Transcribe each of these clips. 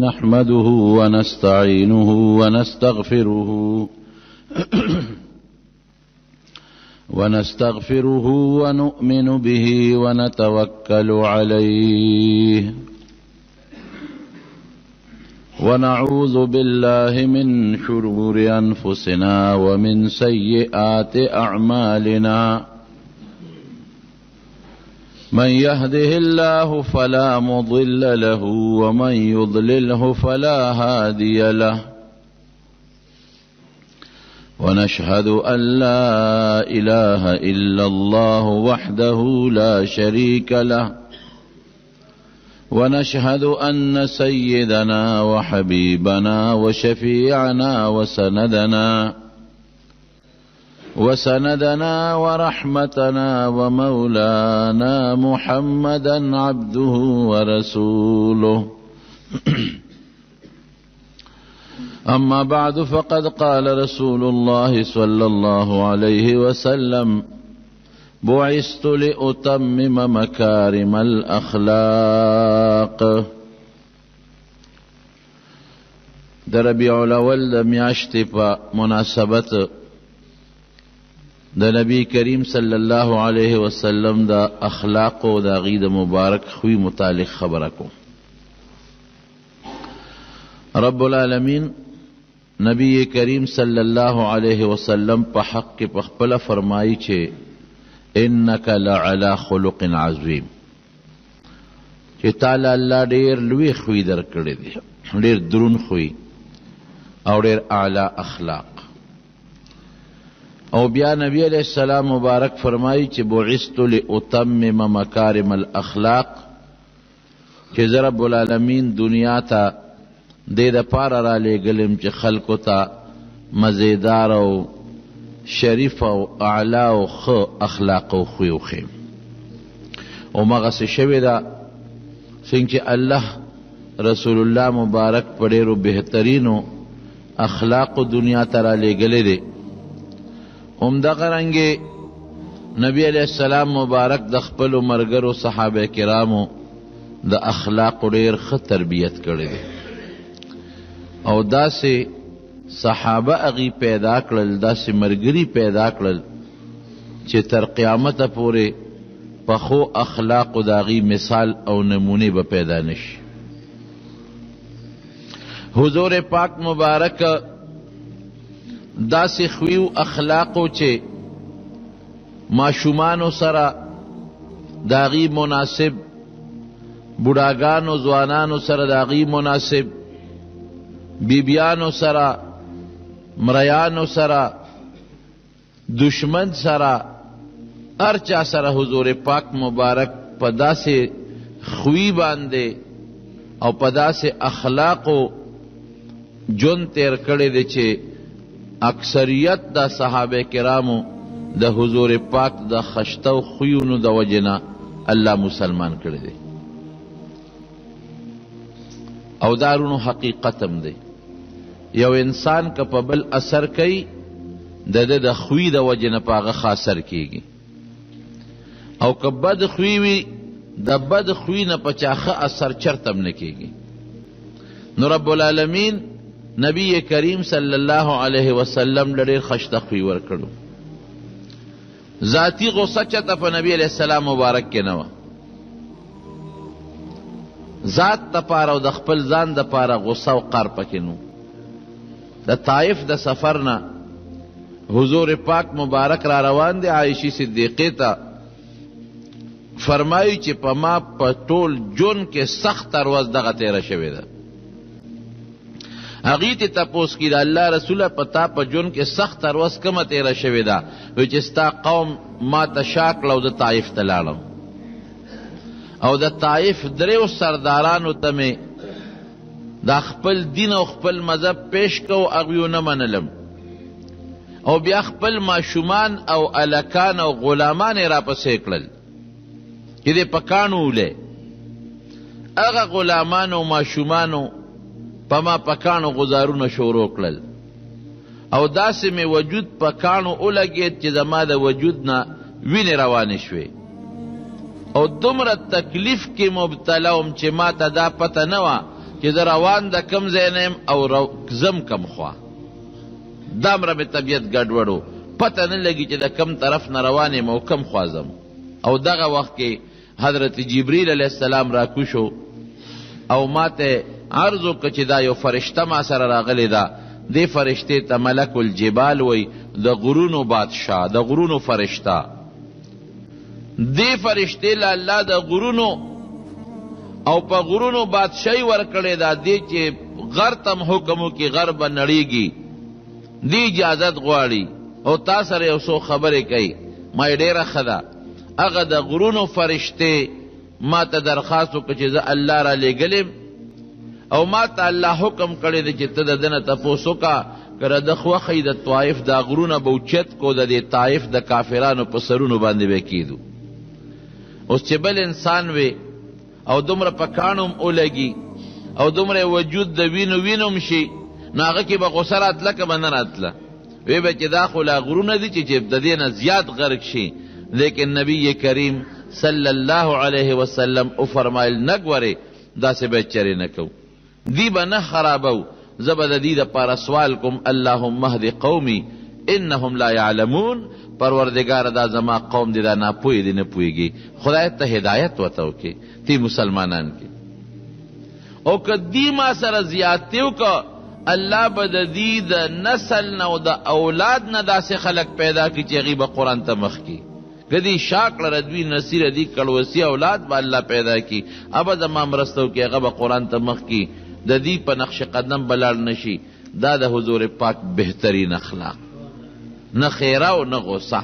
نحمده ونستعينه ونستغفره ونستغفره ونؤمن به ونتوكل عليه ونعوذ بالله من شرور أنفسنا ومن سيئات أعمالنا من يهده الله فلا مضل له ومن يضلله فلا هادي له ونشهد أن لا إله إلا الله وحده لا شريك له ونشهد أن سيدنا وحبيبنا وشفيعنا وسندنا وسندنا ورحمتنا ومولانا محمدا عبده ورسوله أما بعد فقد قال رسول الله صلى الله عليه وسلم بعثت لأتمم مكارم الأخلاق د ربیع الاول د میاشتې په مناسبت د نبی کریم صلی الله علیه وسلم د اخلاق او د هغوی د مبارک خوی متعلق خبره کوم. رب العالمین نبی کریم صلی الله علیه وسلم په حق کې په خپله فرمایي چې انک لعلی خلق عظیم، چې تاله الله ډېر لوی خوی درکړی دی، ډېر درون خوی او ډېر اعلی اخلاق. او بیا نبی علیہ السلام مبارک فرمایي چې بعثت لأتمم مکارم الاخلاق، چې زه رب العالمین دنیا ته دې دپاره رالیږلم چې خلکو ته مزیدار او شریف او اعلی او ښه اخلاق او خوی وښیم. همغسې شوې ده څنګه چې الله رسول الله مبارک په ډېرو بهترینو اخلاقو دنیا ته رالیږلی دی. همدغه رنګې نبی علیه السلام مبارک د خپلو ملګرو صحابه کرامو د اخلاقو ډېر ښه تربیت کړی دی او داسې صحابه هغوی پیدا کړل، داسې ملګري پیدا کړل چې تر قیامته پورې په ښو اخلاقو د هغوی مثال او نمونې به پیدا نه شي. حضور پاک مبارک داسې خوی او اخلاقو چې ماشومانو سره د هغوی مناسب، بوډاګانو ځوانانو سره د هغوی مناسب، بیبیانو سره، مریانو سره، دشمن سره، هر چا سره حضور پاک مبارک په داسې خوی باندې او په داسې اخلاقو ژوند تیر کړی دی چې اکثریت د صحابه کرامو د حضور پاک د خشتو خویونو د وجې نه الله مسلمان کړی دی. او دا رونو حقیقت هم دی. یو انسان که په بل اثر کوي د ده د خوی د وجې نه په هغه ښه اثر کیږي، او که بد خوی وي د بد خوی نه په چا ښه اثر چرته هم نه کیږي. نو رب العالمین نبی کریم صلی الله علیه وسلم له ډېر خشته خوی ورکړو. ذاتی غصه چته په نبی علیه السلام مبارک کې نه وه، ذات دپاره او د خپل ځان دپاره غصه او قار پکې نو. د طائف د سفر نه حضور پاک مبارک را روان دی، عایشې صدیقې ته فرمایي چې په ما په ټول ژوند کې سخته ورځ دغه تېره شوې ده. هغې ترې تپوس کوي، د الله رسوله په تا په ژوند کې سخته ورځ کومه تېره شوې ده؟ وایي چې ستا قوم ما ته شا کړه او زه طایف ته لاړم او د طایف دریو سردارانو ته مې دا خپل دین او خپل مذهب پیش کړ، هغوی ونه منلم، او بیا خپل ماشومان او هلکان او غلامان یې راپسې کړل چې دې په کاڼو ولې. هغه غلامانو او ماشومانو په ما په کاڼو غزارونه شروع کړل او داسې مې وجود په کاڼو ولګېد چې زما د وجود نه وینې روانې شوې او دومره تکلیف کې مبتلا وم چې ما ته دا پته نه وه چې چې زه روان د کوم ځای نه یم او ځم کوم خوا. دامره مې طبیعت ګډوډ و، پته نه لګي چې د کوم طرف نه روان یم او کوم خوا ځم. او دغه وخت کې حضرت جبریل علیه السلام راکوز شو او ماته عرض وکړ چې دا یو فرشته ما سره راغلې ده، دې فرشتې ته ملک الجبال وایي، د غرونو بادشاه، د غرونو فرشته. دې فرشتې له الله د غرونو او په غرونو بادشاهي ورکړې ده، دې چې غر ته هم حکم وکړي غر به نړېږي. دې اجازت غواړي او تا سره یو څو خبرې کوي. ما یې ډېره ښه ده. هغه د غرونو فرشتې ما ته درخواست وکړ چې زه الله رالېږلی یم او ما ته الله حکم کړی دی چې ته د ده نه تپوس وکړه، که د ده خوښه وي د طایف دا غرونه به اوچت کړو، د دې طایف د کافرانو په سرونو باندې به یې کېږدو. اوس چې بل انسان وي او دومره په کاڼو هم ولګي او دومره یې وجود د وینو وینو هم شي، نو هغه کې به غوسه راتله که به نه راتله؟ وی به چې دا خو لا غرونه دي چې د دې نه زیات غرق شي. لیکن نبی کریم صلی الله علیه وسلم وفرمایل نه ګورې داسې به چرې نه کوو، دی به نه خرابو، زه به د دې دپاره سوال کوم، اللهم اهد قومي انهم لا يعلمون. پروردګاره دا زما قوم دی، دا ناپوه دی، نه پوهېږي، خدای ته هدایت ورته وکړې، تی مسلمانان کې. او که دی ما سره زیاتی وکړه، الله به د دی د نسل نه او د اولاد نه داسې خلک پیدا کړي چې هغوی به قرآن ته مخ کړي. که دی شا کړه د دوی نسی د دی کړوسی اولاد به الله پیدا کړي، هغه زما مرسته وکړي، هغه به قرآن ته مخ کړي، د دی په نقش قدم به لاړ نه شي. دا د حضور پاک بهترین اخلاق، نه خیره او نه غوسه.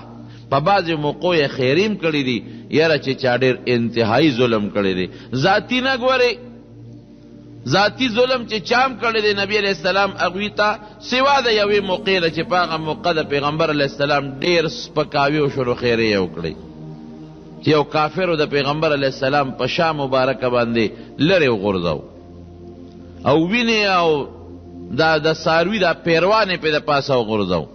په بعضې موقعو یې خیرې هم کړې دي، یاره چې چا ډېر انتهایي ظلم کړی دی، ذاتي نه ګورې، ذاتي ظلم چې چا هم کړی دی، نبي علیه السلام هغوی ته سوا د یوې موقع نه چې په هغه موقع د پیغمبر علیه السلام ډېر سپکاوی وشو نو خیرې یې وکړې، چې یو کافر د پیغمبر علیه السلام په شا مبارکه باندې لرې وغورځاو او وینې او دا د څاروي دا پیروان یې پرې د پاسه وغورځاو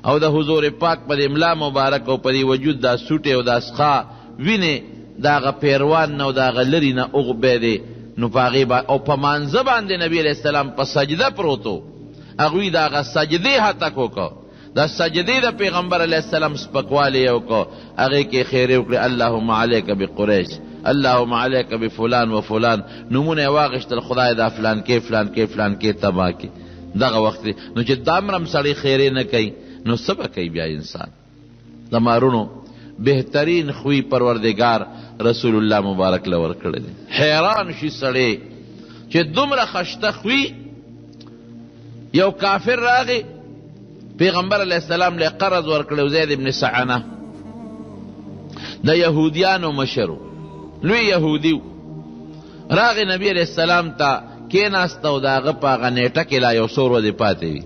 او د حضور پاک په دې ملا مبارک او په دې وجود دا سوټی او دا سخا وینې د هغه پیروان نه او د هغه لرې نه وغبېدې، نو په هغې او په مانځه باندې نبي علیه السلام په سجده پروت و، هغوی د هغه سجدې هتک وکړ، د سجدې د پیغمبر علیه السلام سپکوالی یې وکړ، هغې کې خیرې وکړې، اللهم علیک بقریش، اللهم علیک بفلان و فلان، نومونه یې واخیستل، خدای دا فلانکی فلانکی فلانکی تباه کړي. دغه وخت دی نو چې دامره هم سړی خیرې نه کوي نو څه به کوي بیا انسان؟ زما وروڼو بهترین خوی پروردګار رسول الله مبارک له ورکړی دی. حیران شي سړی چې دومره خشته خوی، یو کافر راغی پیغمبر علیه السلام له قرض ورکړی، زید ابن سعنه د یهودیانو مشر و، لوی یهودي و، راغی نبی علیه السلام ته کېناست او د هغه په هغه نېټه کې لا یو څو ورځې پاتې وي.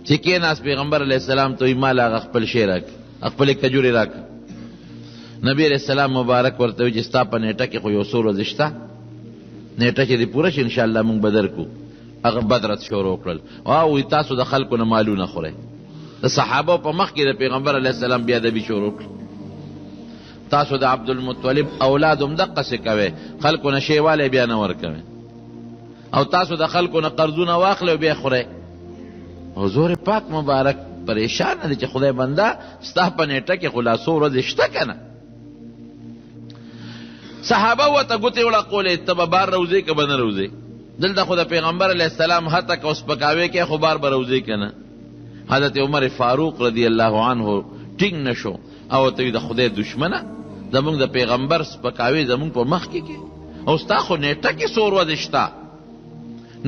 چې کېناست پیغمبر علیه السلام ته وایي ما له هغه خپل شی راکړه، خپلې کجورې راکړه. نبی علیه السلام مبارک ورته وایي چې ستا په نېټه کې خو یو څو ورځې شته، نېټه چې دې پوره شي انشاءالله موږ به درکړو. هغه بدرت شروع کړل، او وایي تاسو د خلکو نه مالونه خورئ. د صحابو په مخ کې د پیغمبر علیه السلام بیا ادبي شروع کړل. تاسو د عبدالمطلب اولاد هم دقسې کوئ، خلکو نه شی والی بیا نه ورکوئ، او تاسو د خلکو نه قرضونه واخلئ او بیا خورئ. حضور پاک مبارک پریشان دی چې خدای بنده ستا په نیټه کې خو لا څو ورځې شته که نه. صحابه ورته ګوتې وړقولې، ته به بار راوځې که به نه راوځې؟ دلته خو د پیغمبر علیه السلام هتک او سپکاوی کوې، خو بار به راوځې که نه؟ حضرت عمر فاروق رضی الله عنه ټینګ نه شو او ورته وایي د خدای دښمنه، زموږ د پیغمبر سپکاوی زموږ په مخ کې کې، او ستا خو نیټه کې څو ورځې شته،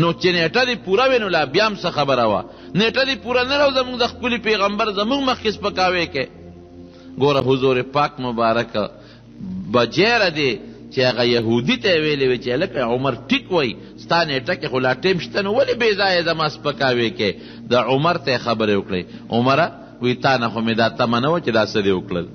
نو چې نیټه دې پوره وي نو لا بیا هم څه خبره وه، نیټه دې پوره نه ده او زموږ د ښکلي پیغمبر زموږ مخکې سپکاوی کوې. ګوره حضور پاک مبارک بجیر دې چې هغه یهودي ته یې ویلي وي چې هلکه عمر ټیک وایي، ستا نیټه کې خو لا ټایم شته، نو ولې بې ځایه زما سپکاوی کوې؟ د عمر ته یې خبرې وکړې، عمره وایي تا نه خو مې دا تمه نه وه چې دا څه دې وکړل،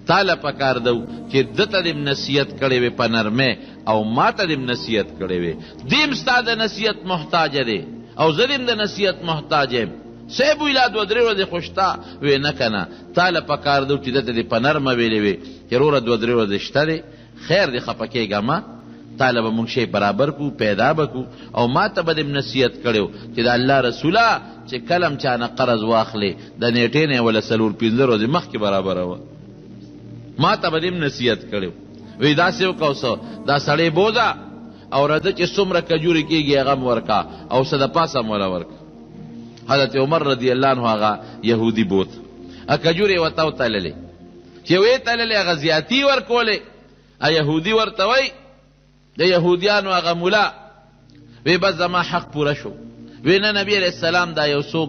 تا له پکار ده چې ده ته دې هم نصیحت کړی وي په نرمۍ او ما ته دې هم نصیحت کړی وي، دی هم ستا د نصیحت محتاج دی او زه دې هم د نصیحت محتاج یم. صاحب وایي لا دوه درې ورځې خو شته، وایي نه که نه، تا له پکار ده چې ده ته دې په نرمه ویلې وي چې وروره دوه درې ورځې شته دی، خیر دی خفه کېږه مه، تاله به مونږ شی برابر کو، پیدا به کو، او ماته به دې هم نصیحت کړی و چې د الله رسوله چې کله هم چا نه قرض واخلې د نېټې نه یې وله 4-5 ورځې مخکې برابروه. ماته به دې هم نصیحت کړی و، وی داسې وکړه او څه دا سړی بوځه او راځه چې څومره کجورې کېږي هغه هم ورکړه او څه د پاسه هم وله ورکړه. حضرت عمر رضی الله عنه هغه یهودي بوت، کجورې یې ورته وتللې، چې ویې تللې هغه زیاتي یې ورکولې. یهودي ورته وایي، د یهودیانو هغه ملا وی بس زما حق پوره شو. وی نه نبی علیه السلام دا یو څو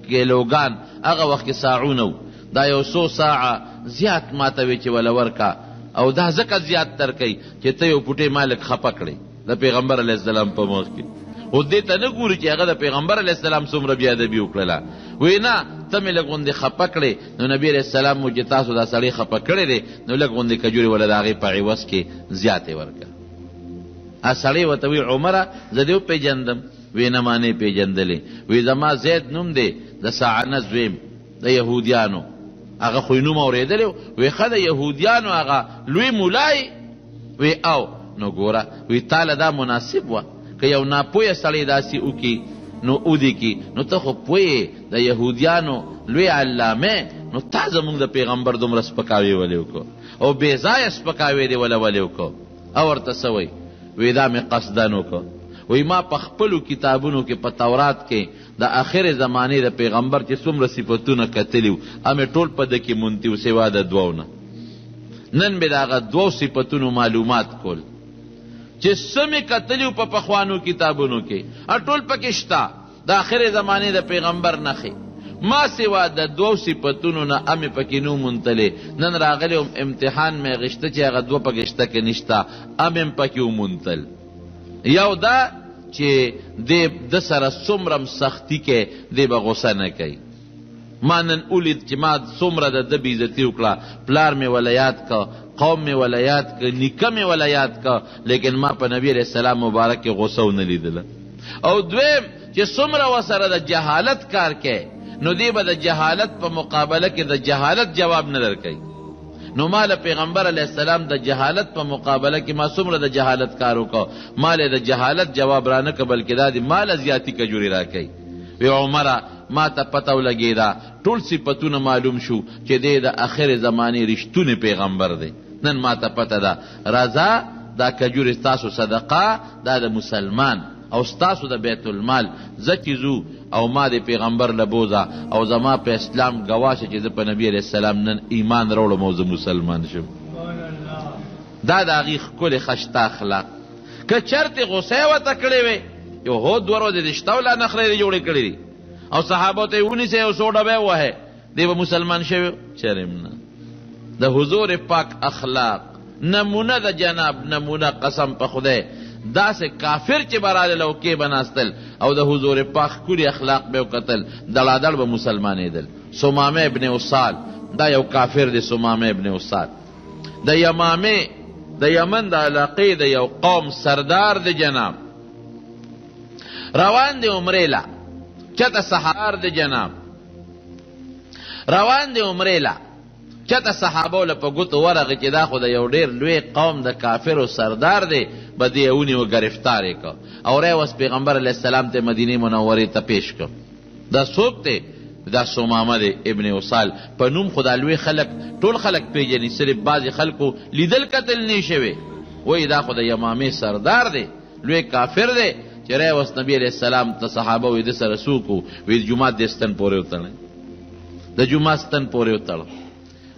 کیلوګان هغه وخت کې ساعونه وو، دا یو څو ساعه زیات ماته وی چې وله ورکا، او دا ځکه زیات درکوي چې ته یو پوټی ما لږ خپه کړې د پیغمبر علیه السلام په مخ کې. خو دې ته نه ګوري چې هغه د پیغمبر علیه السلام څومره بې ادبي وکړله. وی نه ته مې لږ غوندې خپه کړې، نو نبی علیه السلام مو چې تاسو دا سړی خپه کړی دی نو لږ غوندې کجورې وله د هغې په عوض کې زیاتې ورکړه. سړی ورته وی عمره زه دې وپېژندم؟ وی نه ما نه پېژندلې. وی زما زید نوم دی، د سعنه زوی یم، د یهودیانو. هغه خو یې نوم اورېدلی و. وی ښه د یهودیانو هغه لوی ملا یې؟ وی او. نو ګوره وی تاله دا مناسب وه که یو ناپوهه سړی داسې وکړي نو ودې کړي، نو ته خو پوه یې د یهودیانو لوی علامه، نو تا زموږ د پیغمبر دومره سپکاوی ولې وکړ او بې ځایه سپکاوی دې وله ولې وکړ؟ او ورته څه وایي؟ وی دا مې قصدا وکړ. وی ما په خپلو کتابونو کې په تورات کې د اخرې زمانې د پیغمبر چې څومره صفتونه کتلي وو هغه مې ټول په ده کې موندتي وو سوا د دوو نه. نن مې د هغه دوو صفتونو معلومات کول چې څه مې کتلي وو په پخوانو کتابونو کې هغه ټول پکې شته، د اخرې زمانې د پیغمبر نښې ما سوا د دوو صفتونو نه مې پکې نه وموندلې. نن راغلی وم امتحان مې اخیسته چې هغه دوه پکې شته که نشته، مې هم پکې وموندل. یو دا چې دی ده سره څومره هم سختي کوې دی به غوسه نه کوي. ما نن ولید چې ما څومره د ده بېعزتي وکړه، پلار مې وله یاد کړ، قوم مې وله یاد کړ، نیکه مې وله یاد کړ، لیکن ما په نبي علیه السلام مبارک کې غوسه ونه لیدله. او دویم چې څومره ورسره د جهالت کار کوې نو دی به د جهالت په مقابله کې د جهالت جواب نه درکوي. نو ما له پیغمبر علیه السلام د جهالت په مقابله کې ما څومره د جهالت کار وکړ، ما له د جهالت جواب رانه کړ، بلکې دا دی ما له زیاتي کجورې راکوي. وی عمره ما ته پته ولګېده، ټول صفتونه معلوم شو چې دی د اخرې زمانې رښتونی پیغمبر دی. نن ما ته پته ده، راځه دا کجورې ستاسو صدقه، دا د مسلمان او ستاسو د بیت المال، ځه چې ځو او ما دې پیغمبر له بوځه او زما په اسلام ګواه شه چې زه په نبي علیه السلام نن ایمان راوړم او زه مسلمان شم. دا د هغوی ښکلې خشته اخلاق. که چرتې غوسه یې ورته کړې وی، یو هو دوه ورځې دې شته او لا نخرې دې جوړې کړې دي او صحابو ته یې ونیسئ او څو ډبه یې ووهئ، دی به مسلمان شوی؟ چرې هم نه. د حضور پاک اخلاق نمونه د جناب نمونه، قسم په خدای داسې کافر چې به رالل او کې به ناستل او د حضور پاک ښکلي اخلاق به وکتل، دړادړ به مسلمانېدل. ثمامه ابن اصال، دا یو کافر دی، ثمامه ابن اصال د یمامې د یمن د علاقې د یو قوم سردار دی جناب، روان دی عمرې له، چته سهار دی جناب، روان دی عمرې له، چته صحابو له په ګوتو ورغی چې دا خو د یو ډېر لوی قوم د کافرو سردار دی، به دی یې ونیو ګرفتار یې کړ او راوست پیغمبر علیه السلام ته مدینې منورې ته پیش کړ. دا څوک دی؟ دا ثمامه دی ابن اصال. په نوم خو دا لوی خلک ټول خلک پیژني، صرف بعضې خلکو لیدل کتل نه شوی، وایي دا خو د یمامې سردار دی، لوی کافر دی. چې راوست نبی علیه السلام ته صحابه وایي ده سره څوک وو؟ وایي د جومات دې ستن پورې وتړئ، د جومات ستن پورې وتړه.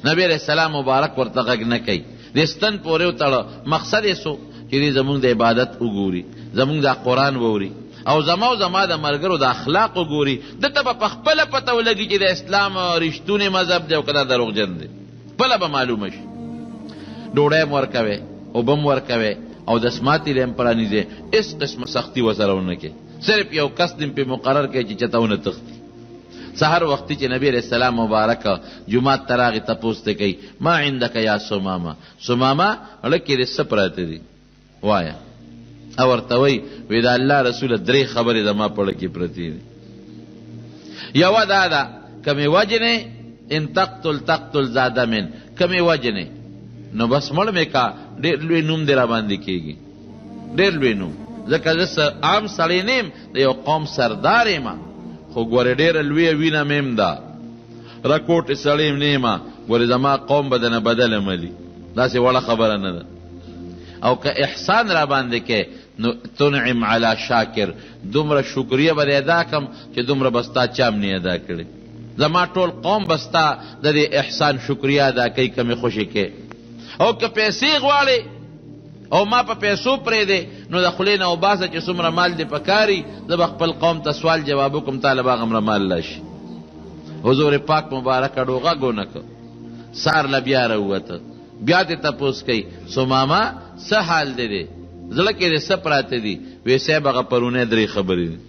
نبی علیه السلام مبارک ورته غږ نه کوي، دې ستن پورې وتړه. مقصد یې څه؟ چې دې زمونږ د عبادت وګوري، زمونږ دا قرآن ووري او زما او زما د ملګرو د اخلاق وګوري. ده ته به په خپله پته ولګي چې د اسلام رښتونی مذهب دی او که دا دروغجن دی، خپله به معلومه شي. ډوډۍ هم ورکوې، اوبه هم ورکوې او دستماتي له هم پرانیزې، هېڅ قسمه سختي ورسره ونه کړې. صرف یو کس دې هم پرې مقرر کړې چې چېرته ونه تښتي. سحر وختي چې نبی علیه السلام مبارک جومات ته راغی، تپوس ترې کوي، ما عندک یا ثمامه، ثمامه زړه کې دې څه پراته دي وایه. او ورته وایي، وایي د الله رسوله درې خبرې زما په زړه کې پرتې دي. یوه دا ده که مې وژنې، ان تقتل تقتل ذا دم، که مې وژنې نو بس مړ مې کا، ډېر لوی نوم دې راباندې کېږي، ډېر لوی نوم، ځکه زه عام سړی نه یم، د یو قوم سردار یم، خو ګورې ډېره لویه وینه مې هم ده، رکوټې سړی نه یم، ګورې زما قوم به درنه بدله ملي، داسې وړه خبره نه ده. او که احسان راباندې کوې نو تنعم علی شاکر، دومره شکریه به دې ادا کړم چې دومره به ستا چا هم نه ادا کړې. زما ټول قوم به ستا د دې احسان شکریه ادا کوي که مې خوشې کړې. او که پیسې غواړې او ما په پیسو پرېږدې نو د خولې نه وباسه چې څومره مال دې پکاري، زه به خپل قوم ته سوال جواب وکړم، تا له به هغومره مال راشي. حضور پاک مبارک اډو غږ ونه کړ، سهار له بیا راووته، بیا ترې تپوس کوي، ثمامه څه حال دې دی، زړه کې دې څه پراته دي؟ وی صاحب هغه پرونۍ درې خبرې دي.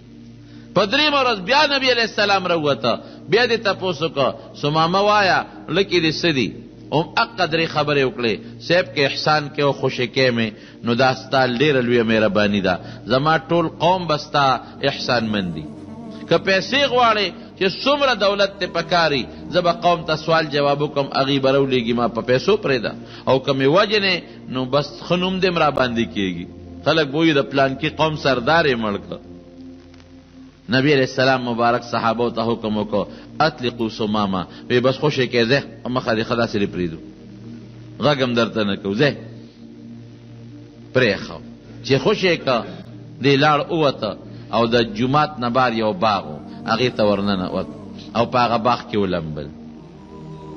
په درېیمه ورځ بیا نبي علیه السلام راووته، بیا دې تپوس وکړ، ثمامه وایه زړه کې دې څه دي؟ هم اقه درې خبرې وکړې، صاحب که احسان کوې او خوشې کوې مې نو دا ستا ډېره لویه مهرباني ده، زما ټول قوم به ستا احسانمند دي. که پیسې غواړې چې څومره دولت دې پکاري، زه به قوم ته سوال جواب وکړم، هغوی به راولېږي، ما په پیسو پرېږده. او که مې وژنې نو بس ښه نوم دې هم راباندې کېږي، خلک به وایي د پلانکي قوم سردار یې مړ کړ. نبی علیه السلام مبارک صحابو ته حکم وکړ، اطلقو ثمامه، وی بس خوشې کړئ، ځه په مخه دې ښه داسې دې پرېږدو، غږ هم درته نه کوو، ځه پرېښو. چې خوشې کړ، دی لاړ ووته او د جومات نه بار یو باغ و، هغې ته ورننوت او په هغه باغ کې ولمبل،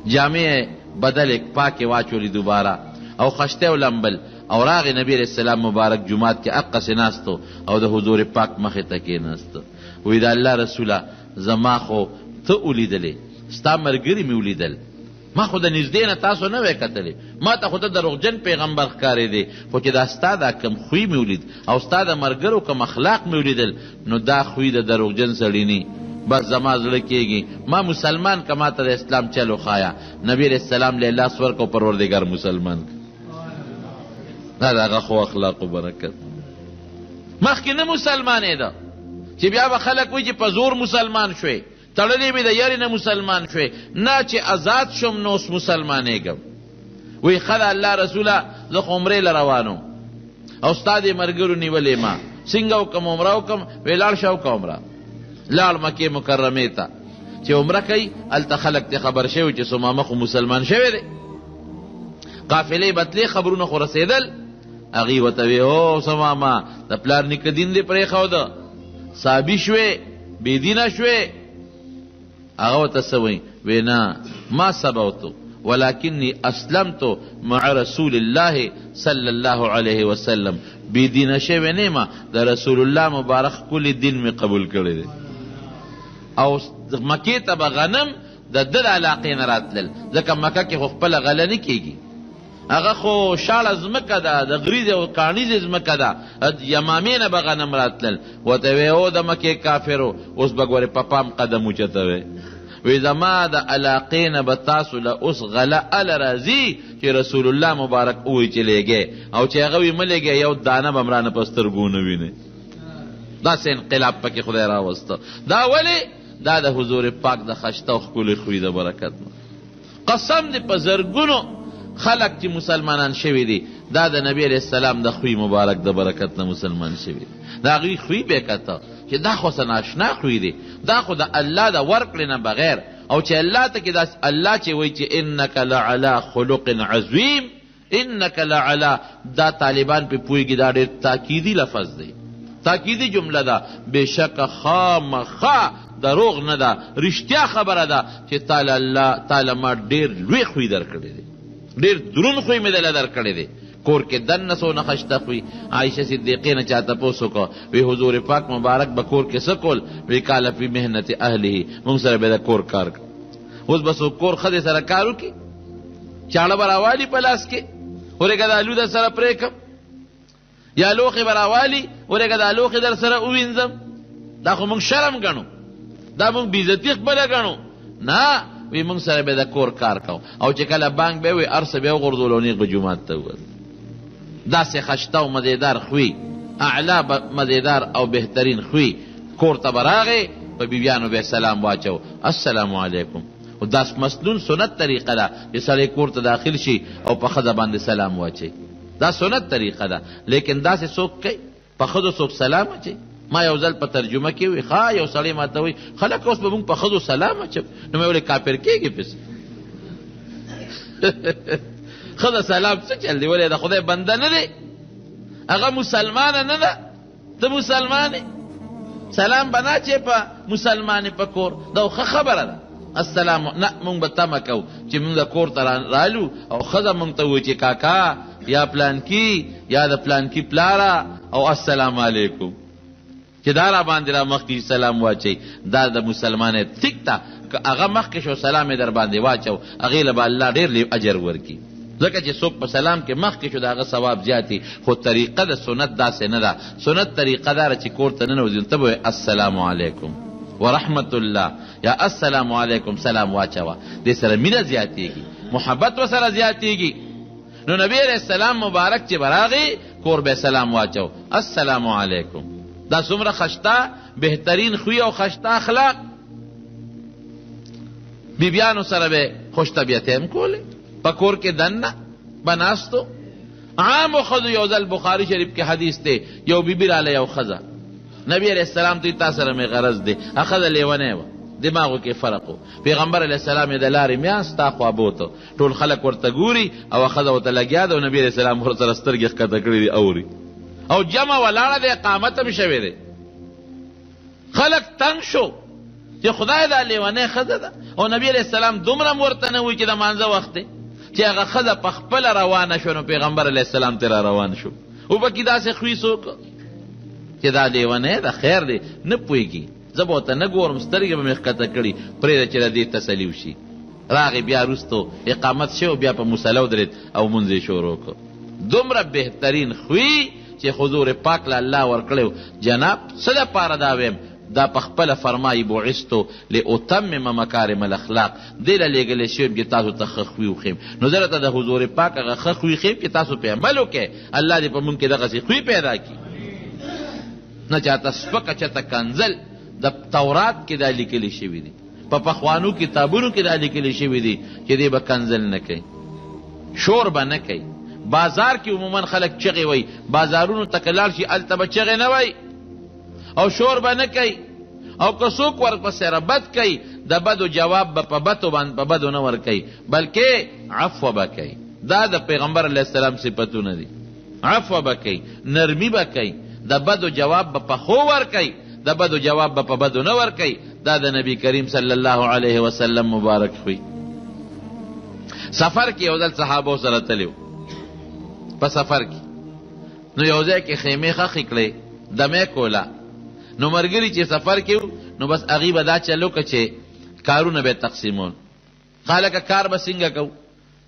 جامې یې بدلې پاکې واچولې دوباره او خښته ولمبل او راغی نبی علیه السلام مبارک جومات کې اقسې ناست او د حضور پاک مخې ته کېناست. وی د الله رسوله زما خو ته ولیدلې، ستا ملګري مې ولیدل، ما خو د نږدې نه تاسو نه وی کتلې، ما ته خو ته دروغجن پیغمبر ښکارېدې، خو چې دا ستا دا کوم خوی مې ولید او ستا د ملګرو کوم اخلاق مې ولیدل نو دا خوی د دروغجن سړي نی، بس زما زړه کېږي ما مسلمان که، ما ته د اسلام چل وښایه. نبی علیه السلام له لاس ورکړ او پروردګار مسلمان کړ. دا د هغه ښو اخلاقو برکت. مخکې نه مسلمانېده چې بیا به خلک وایي چې په زور مسلمان شوې، تړلې مې د یرې نه مسلمان شوې، نه چې ازاد شوم نو اوس مسلمانېږم. وایي ښه ده الله رسوله زه خو عمرې له روان وم او ستا دې ملګرو نیولې ما، څنګه وکړم عمره وکړم؟ وایي لاړ شه وکړه عمره. لاړ مکې مکرمې ته چې عمره کوي، هلته خلک ترې خبر شوي چې ثمامه خو مسلمان شوی دی. قافلې به تلې، خبرونه خو رسېدل، هغوی ورته وی او ثمامه د پلار نیکه دین دې پرېښوده، صابي شوې، بې دینه شوې. هغه ورته څه وایي؟ وی نه، ما سبوت ولکني اسلمت مع رسول الله صلی الله علیه وسلم، بې دینه شوی نه یم، د رسول الله مبارک ښکلی دین مې قبول کړی دی. او مکې ته به غنم د ده د علاقې نه راتلل، ځکه مکه کې خو خپله غله نه کېږي، هغه خو شاړه ځمکه ده، د غریزې او کاڼیزې ځمکه ده، یمامې نه به غنم راتلل. ورته ویې او د مکې کافرو اوس به ګورې په پام قدم اوچتوئ، وی زما د علاقې نه به تاسو له اوس غله اله راځي چې رسول الله مبارک ووایي چې لېږئ، او چې هغه وي مه لېږئ، یو دانه به هم رانه په سترګو ونه وینئ. داسې انقلاب پکې خدای راوسته. دا ولې؟ دا د حضور پاک د خشته او ښکلي خوی د برکت نه. قسم دی په زرګونو خلک چې مسلمانان شوي دي دا د نبی علیه السلام د خوی مبارک د برکت نه مسلمان شوي دي. د هغوی خوی به یې کته چې دا خو څه ناشنا خوی دی، دا خو د الله د ورکړې نه بغیر، او چې الله ته کې داسې الله چې وایي چې انک لعلی خلق عظیم، انک لعلی، دا طالبان پې پوهېږي، دا ډېر تاکیدي لفظ دی، تاکیدي جمله ده، بېشکه خامخا دروغ نه ده، رښتیا خبره ده چې تاله الله تاله ما ډېر لوی خوی درکړی دی، ډېر دروند خوی مې دله درکړی دی. کور کې دننه څونه خشته خوی. عایشه صدیقې نه چا تپوس وکړ، وی حضور پاک مبارک به کور کې څه کول؟ وی کال فی مهنت اهله، موږ سره به د کور کار کړ. اوس به څوک کور ښځې سره کار وکړي؟ چاړه به راوالي په لاس کې، ورېږه دا الو در سره پرې کړم، یا لوښی به راوالي، ورېږه دا لوښی در سره ووینځم. دا خو موږ شرم ګڼو، دا موږ بېعزتي خپله ګڼو. نه، وی موږ سره به د کور کار کوو، او چې کله بانګ به وي هر څه به یې وغورځول او نېغ به جومات ته ووت. داسې خشته او مزېدار خوی، اعلی مزېدار او بهترین خوی، کور ته به راغی، په بیبیانو به یې سلام واچو، السلام علیکم. خو دا مسنون سنت طریقه ده چې سړی کور ته داخل شي او په ښځه باندې سلام واچوي. دا سنت طریقه ده. لیکن داسې څوک کوي په ښځو څوک سلام اچوي؟ ما یو ځل په ترجمه کې وي، ښه یو سړی ما ته وایي خلک اوس به موږ په ښځو سلام اچوو، نو مې ویل کافر کېږي پسې. ښځه سلام څه چل دی؟ ولې د خدای بنده نه دی؟ هغه مسلمانه نه ده؟ ته مسلمان یې، سلام به نه اچوې په مسلمانې په کور؟ دا خو ښه خبره ده. السلام نه، موږ به تمه کوو چې موږ کور ته رالو او ښځه موږ ته ووایي چې کاکا یا پلانکي یا د پلانکي پلاره او السلام علیکم، چې دا را باندې را مخکې سلام واچوي. دا د مسلمانۍ ټیک ده، که هغه مخکې شو سلام یې در باندې واچو، هغې له به الله ډېر لوی اجر ورکړي، ځکه چې څوک په سلام کې مخکې شو د هغه ثواب زیات وي. خو طریقه د سنت داسې نه ده. سنت طریقه دا ده چې کور ته ننوځي نو ته به وایې السلام علیکم ورحمت الله یا السلام علیکم، سلام واچوه، دې سره مینه زیاتېږي، محبت ورسره زیاتېږي. نو نبی علیه السلام مبارک چې به راغی کور به سلام واچو السلام علیکم. دا څومره خشته بهترین خوی او خشته اخلاق. بیبیانو سره به خوش طبیعتۍ هم کولې، په کور کې دننه به ناستو. عامو ښځو یو ځل بخاري شریف کې حدیث دی، یو بیبي راله یو ښځه، نبی علیه السلام ته تا سره مې غرض دی، هغه ښځه لیونۍ وه، دماغو کې فرق و. پیغمبر علیه السلام یې د لارې میاست تا خوا بوته، ټول خلک ورته ګوري او ښځه ورته لګیا ده او نبی علیه السلام ورسره سترګې ښکته کړې دي اوري، او جمع ولاړه ده، اقامت هم شوی دی. خلک تنګ شو چې خدای دا لیونۍ ښځه ده، او نبی علیه السلام دومره هم ورته نه وایي چې د مانځه وخت دی، چې هغه ښځه په خپله روانه شوه، نو پیغمبر علیه السلام ترې را روان شو. وپکې داسې خوی څوک چې دا لیونی ده، خیر دی نه پوهېږي، زه به ورته نه ګورم، سترګې به مې ښکته کړي، پرېږده چې د دې تسلي وشي. راغی بیا وروسته اقامت شوی، بیا په مصلی ودرېد او لمونځ یې شروع کړ. دومره بهترین خوی چې حضور پاک له الله ورکړی و. جناب څه دپاره دا ویم؟ دا په خپله فرمایي بعثت لاتمم مکارم الاخلاق، دې له لېږلی شوی یم چې تاسو ته ښه خوی وښیم. نو زه درته د حضور پاک هغه ښه خوی ښیم چې تاسو پرې عمل وکړئ. الله دې په موږ کې دغسې خوی پیدا کړي. نه چاته سپکه چاته کنځل. د تورات کې دا لیکل شوي دي، په پخوانو کتابونو کې دا لیکل شوي دي چې دی به کنځل نه کوي، شور به نه کوي. بازار کې عموما خلک چغې وایي، بازارونو ته که لاړ شي هلته به چغې نه وایي او شور به نه کوي، او که څوک ورپسې ربد کوي د بدو جواب به په بدو باندې په بدو نه ورکوي، بلکې عفو به کوي. دا د پیغمبر علیه السلام صفتونه دي. عفو به کوي، نرمي به کوي، د بدو جواب به په ښو ورکوي، د بدو جواب به په بدو نه ورکوي. دا د نبی کریم صلی الله علیه وسلم مبارک خوی. سفر کې یو ځل صحابو سره تللی په سفر کې، نو یو ځای کې خیمې ښخې کړې، دمه کوله. نو ملګري چې سفر کې نو بس هغوی به دا چل وکړه چې کارونه به یې تقسیمول. خلکه کار به څنګه کوو؟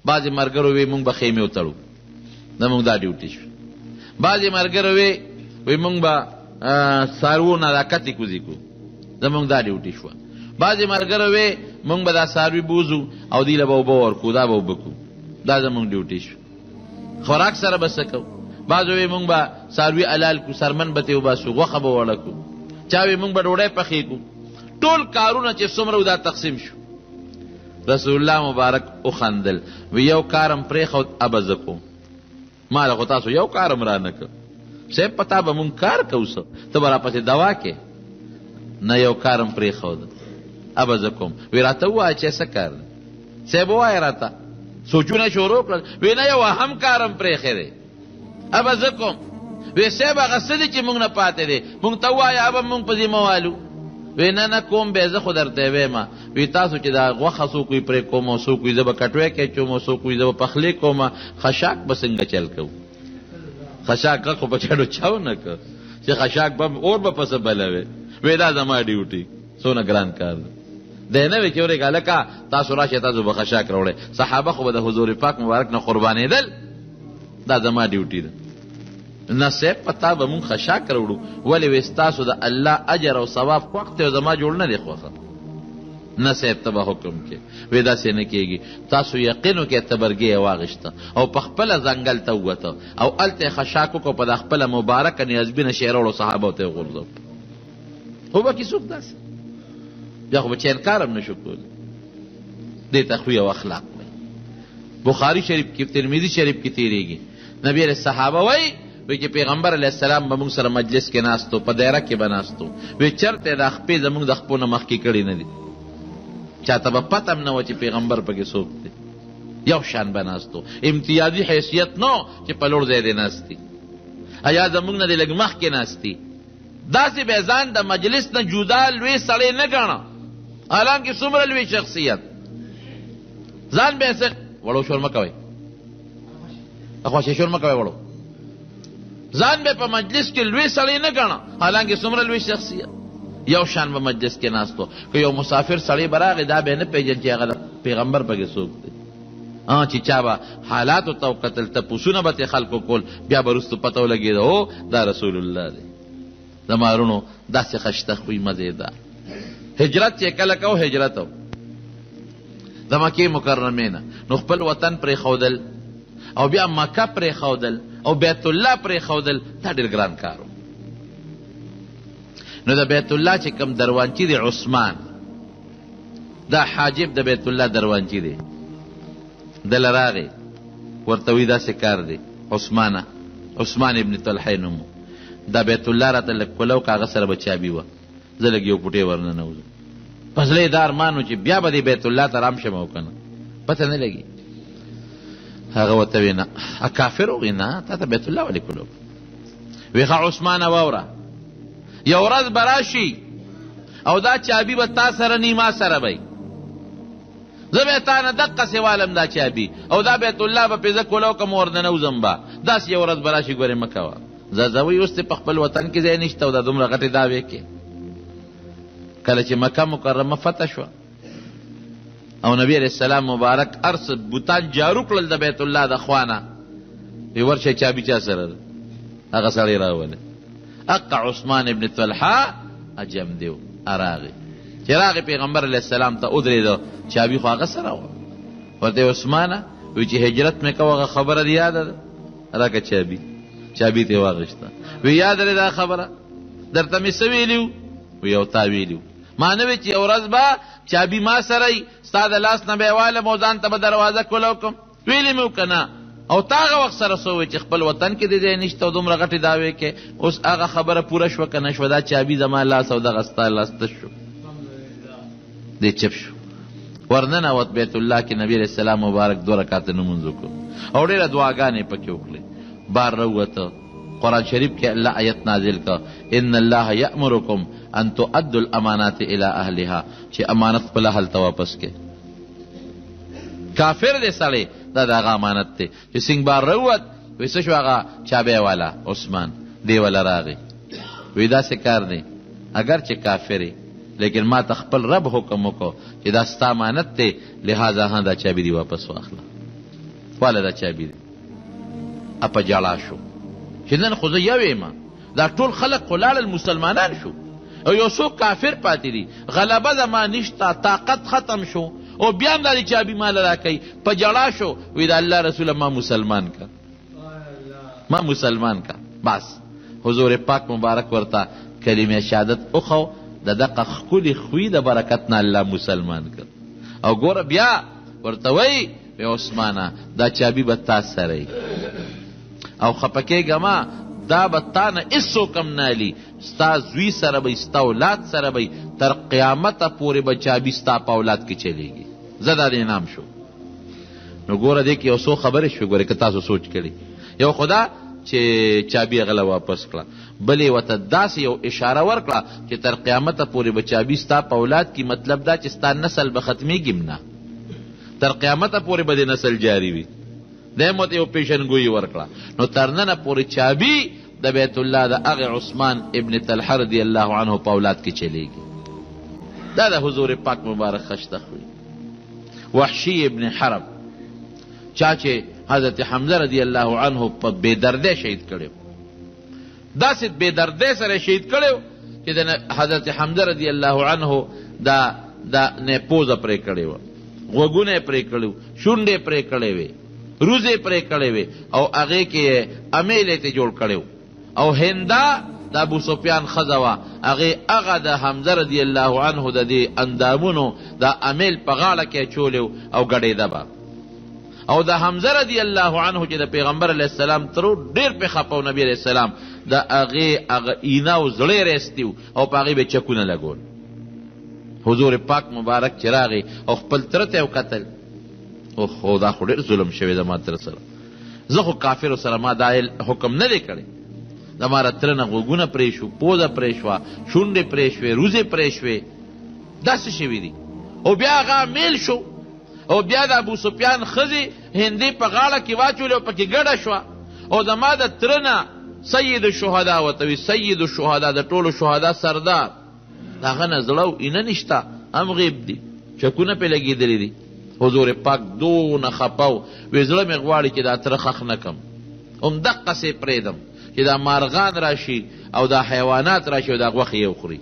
بعضې ملګرو وی موږ به خیمې وتړو، زموږ دا ډیوټي شوه. بعضې ملګرو وی وی موږ به څاروو نه دا کتې کوزې کړو، زموږ دا ډیوټي شوه. بعضې ملګرو وی موږ به دا څاروي بوځو او دوی له به اوبه ورکړو، دا به اوبه کړو، دا زموږ ډیوټي شوه. خوراک سره به څه کوو؟ بعضو وی موږ به څاروي حلال کړو، څرمن به ترې وباسو، غوښه به وړه کړو. چا وی موږ به ډوډۍ پخې کړو. ټول کارونه چې څومره وو دا تقسیم شو. رسول الله مبارک وخندل، وی یو کارم پرېښود ابه زه کوم، ما له خو تاسو یو کارم را نه کړ. صاحب په تا به مونږ کار کوو، څه ته به راپسې دوا کې؟ نه، یو کارم پرېښود ابه زه کوم. وی راته ووایه چې څه کار دی؟ صاحب ووایه راته. سوچونه شروع کړل، وی نه یو اهم کارم پرېښی دی، ابه زه کوم. وی صاحب هغه څه دي چې موږ نه پاتې دی، موږ ته ووایه ابه موږ په ذمه والو. وی نه نه کوم به زه، خو درته وایم. وی تاسو چې دا غوښه څوک وي پرې کوم، او څوک وي زه به کټوی کې اچوم، او څوک وي زه به پخلی کوم، خشاک به څنګه چل کوو؟ خشاک غږ خو په چړو چاو نه که چې خشاک به اور به په څه بلوې. وی دا زما ډیوټي، څونه ګران کار دی. دی نه وی چې ورېږه هلکه تاسو راشئ تاسو به خشاک راوړئ. صحابه خو به د حضور پاک مبارک نه قربانېدل، دا زما ډیوټي ده. نه صاحب په تا به مونږ خشاک راوړو، ولې؟ وی ستاسو د الله اجر او ثواب خوښ دی او زما جوړ نه دی خوښ. نه صاحب ته به حکم کې. وی داسې نه کېږي، تاسو یقین وکړئ. تبرګې یې واغېسته او په خپله ځنګل ته ووته او هلته یې خشاک وکړ، په دا خپله مبارکه نیازبینه شی یې راوړو، صحابو ته یې وغورځوه. خو به کې څوک داسې بیا خو به چا انکار هم نشو کولی. دې ته خوی او اخلاق وایي. بخاري شریف کې، ترمذي شریف کې تېرېږي. نبی علیه صحابه وایي، وی چې پیغمبر علیه السلام به موږ سره مجلس کې ناست و، په دایره کې به ناست و، وی چېرته یې دا خپې زموږ د خپو نه مخکې کړې نه دي، چاته به پته هم نه وه چې پیغمبر پکې څوک دی. یو شان به ناست و، امتیازي حیثیت نه و چې په لوړ ځای دې ناست دي یا زموږ نه دې لږ مخکې ناست دي. داسې به ځان د مجلس نه جدا لوی سړی نه ګڼه، حالانکه څومره لوی شخصیت. ځان به څه وړو شور مه کوئ، اخوا شي شور مه کوئ وړو. ځان به په مجلس کې لوی سړی نه ګڼه، حالانکه څومره لوی شخصیت. یو شان به مجلس کې ناست و، که یو مسافر سړی به راغی دا به نه پېژن چې هغه پیغمبر پکې څوک دی. چې چا به حالاتو ته وکتل، تپوسونه به ترې خلکو کول، بیا به وروسته پته ولګېده هو دا رسول الله دی. زما وروڼو داسې خشته خوی مزېدار هجرت چې کله کو هجرت و د مکې مکرمې نه، نو خپل وطن پرېښودل او بیا مکه پرېښودل او بیت الله پرېښودل، دا ډېر ګران کار و. نو د بیت الله چې کوم دروانچي دی عثمان، دا حاجب د بیت الله دروانچي دی، دله راغی ورته وایي داسې کار دی عثمانه، عثمان ابن طلحه نوم و، دا بیت الله راته لږ کولو که هغه سره به چابي وه، زه لږ یو کوټې ورننوځم. په زړه یې دا ارمان و چې بیا به دې بیت الله ته رام شم او که نه، پته نه لګي. هغه ورته وایي نه، کافر وایي نه، تا ته بیت الله ولې کولو؟ وی ښه عثمانه واوره، یو ورځ به راشي او دا چابي به تا سره نی ما سره به، زه به تا نه دقسې والم دا چابي او دا بیت الله به پې زه کولاو کړم ورننوځم به، داسې یو ورځ به راشي ګورې مه کوه. ځه ځه وایي اوس دې په خپل وطن کې ځای نشته او دا دومره غټې دعوې کې. کله چې مکه مکرمه فتح شوه او نبی علیه السلام مبارک هر څه بتان جارو کړل د بیت الله د خوا نه، وی ورشئ چابي چا سره ده؟ هغه سړی راولئ. اقا عثمان ابن طلحه عجم دیو راغی، چې راغی پیغمبر علیه السلام ته ودرېده، چابي خو هغه سره وه. ورته عثمانه وی چې هجرت مې کوه هغه خبره دې یاده ده؟ راکه چابي. چابي ترې واخیسته. وی یاد لرې دا خبره درته مې څه ویلي وو؟ وی او تا ویلي وو، ما نه وی چې یو ورځ به چابي ما سره وي، ستا د لاس نه به یې والم او ځان ته به دروازه کولاو کړم، ویلي مې وو که نه؟ او تا هغه وخت سره څه وویل چې خپل وطن کې دې ځای نشته او دومره غټې دعوې کوې، اوس هغه خبره پوره شوه که نه شوه؟ دا چابي زما لاس او دغه ستا لاس تش شو. دی چپ شو. ورننوت بیت الله کې، نبی علیه السلام مبارک دوه رکعته نمونځ وکړو او ډېره دعاګانې یې پکې وکړې. بار راووته، قرآن شریف کې الله آیت نازل کړ، ان الله یأمرکم ان تؤدوا الامانات الی اهلها، چې امانت خپل اهل ته واپس کړئ. کافر دی سړی، دا د هغه امانت دی. چې څنګه بار راووت، وایي څه شو هغه چابی والا عثمان دی وله راغی، وایي داسې کار دی، اګر چې کافر یې لیکن ما ته خپل رب حکم وکړو چې دا ستا امانت دی، لهذا ها دا چابي دی واپس واخله، واله دا چابي دی. په ژړا شو چې نن خو زه یو یم، دا ټول خلک خو لاړل مسلمانان شو او یو څوک کافر پاتې دي، غلبه زما نشته، طاقت ختم شو او بیا هم دا دې چابي ماله راکوي. په ژړا شو، وایي د الله رسوله ما مسلمان که، ما مسلمان که. بس حضور پاک مبارک ورته کلمه شهادت وښو، د دغه ښکلي خوی د برکت نه الله مسلمان کړ. او ګوره بیا ورته وایي، وی عثمانه دا چابي به تا سره وي او خپه کېږه مه، دا به تا نه هېڅوک هم نه الي، ستا زوی سره به وي، ستا اولاد سره به وي، تر قیامته پورې به چابي ستا په اولاد کې چلېږي. زه دا دې انعام شو. نو ګوره دې کې یو څو خبرې شوې، ګورې که تاسو سوچ کړي. یو خو دا چې چابي هغه له واپس کړه، بل یې ورته داسې یو اشاره ورکړه چې تر قیامته پورې به چابي ستا په اولاد کې، مطلب دا چې ستا نسل به ختمېږي هم نه، تر قیامته پورې به دې نسل جاري وي. دی هم ورته یو پیشنګویي ورکړه. نو تر ننه پورې چابي د بیت الله د هغه عثمان ابن طلحه رضی الله عنه په اولاد کې چلېږي. دا د حضور پاک مبارک خشته خوی. وحشي ابن حرب چا چې حضرت حمزه رضی الله عنه په بې دردۍ شهید کړی، داسې بې دردۍ سره شهید کړی چې د حضرت حمزه رضی الله عنه دا دا نه پوزه پرې کړې وه، غوږونه یې پرې کړي وو، شونډې یې پرې کړې وې، روزې یې پرې کړې وې او هغې کې یې امیل یې ترې جوړ کړی و. او هنده د ابو سفیان ښځه وه، هغې هغه د حمزه رضی الله عنه د دې اندامونو دا امیل په غاړه کې اچولی و او ګډېده به. او د حمزه رضی الله عنه چې د پیغمبر علیه السلام ترو ډېر پې خپه و، نبي علیه السلام د هغې هغه اینه او زړه یې راایستي او په هغې به یې چکونه لګول. حضور پاک مبارک چې راغی او خپل تره ته یې وکتل، اوهو دا خو ډېر ظلم شوی زما تره سره، زه خو کافرو سره ما دا حکم نه دی کړی، زما د تره نه غوږونه پرې شو، پوزه پرې شوه، شونډې پرې شوې، روزې پرې شوې، دا څه شوي دي؟ او بیا هغه میل شو او بیا د ابو سفیان ښځې هندې په غاړه کې واچولې او پکې ګډه شوه او زما د تره نه سید الشهدا ورته وي، سید الشهدا د ټولو شهدا سردار، د هغه نه زړه او اینه نشته، هم غیب دي، چکونه پرې لګېدلي دي. حضور پاک دونه خپه و، وی زړه مې غواړي چې دا تره ښخ نه کړم، همدقسې پرېږدم چې دا مارغان راشي او دا حیوانات راشي او دا غوښې یې وخوري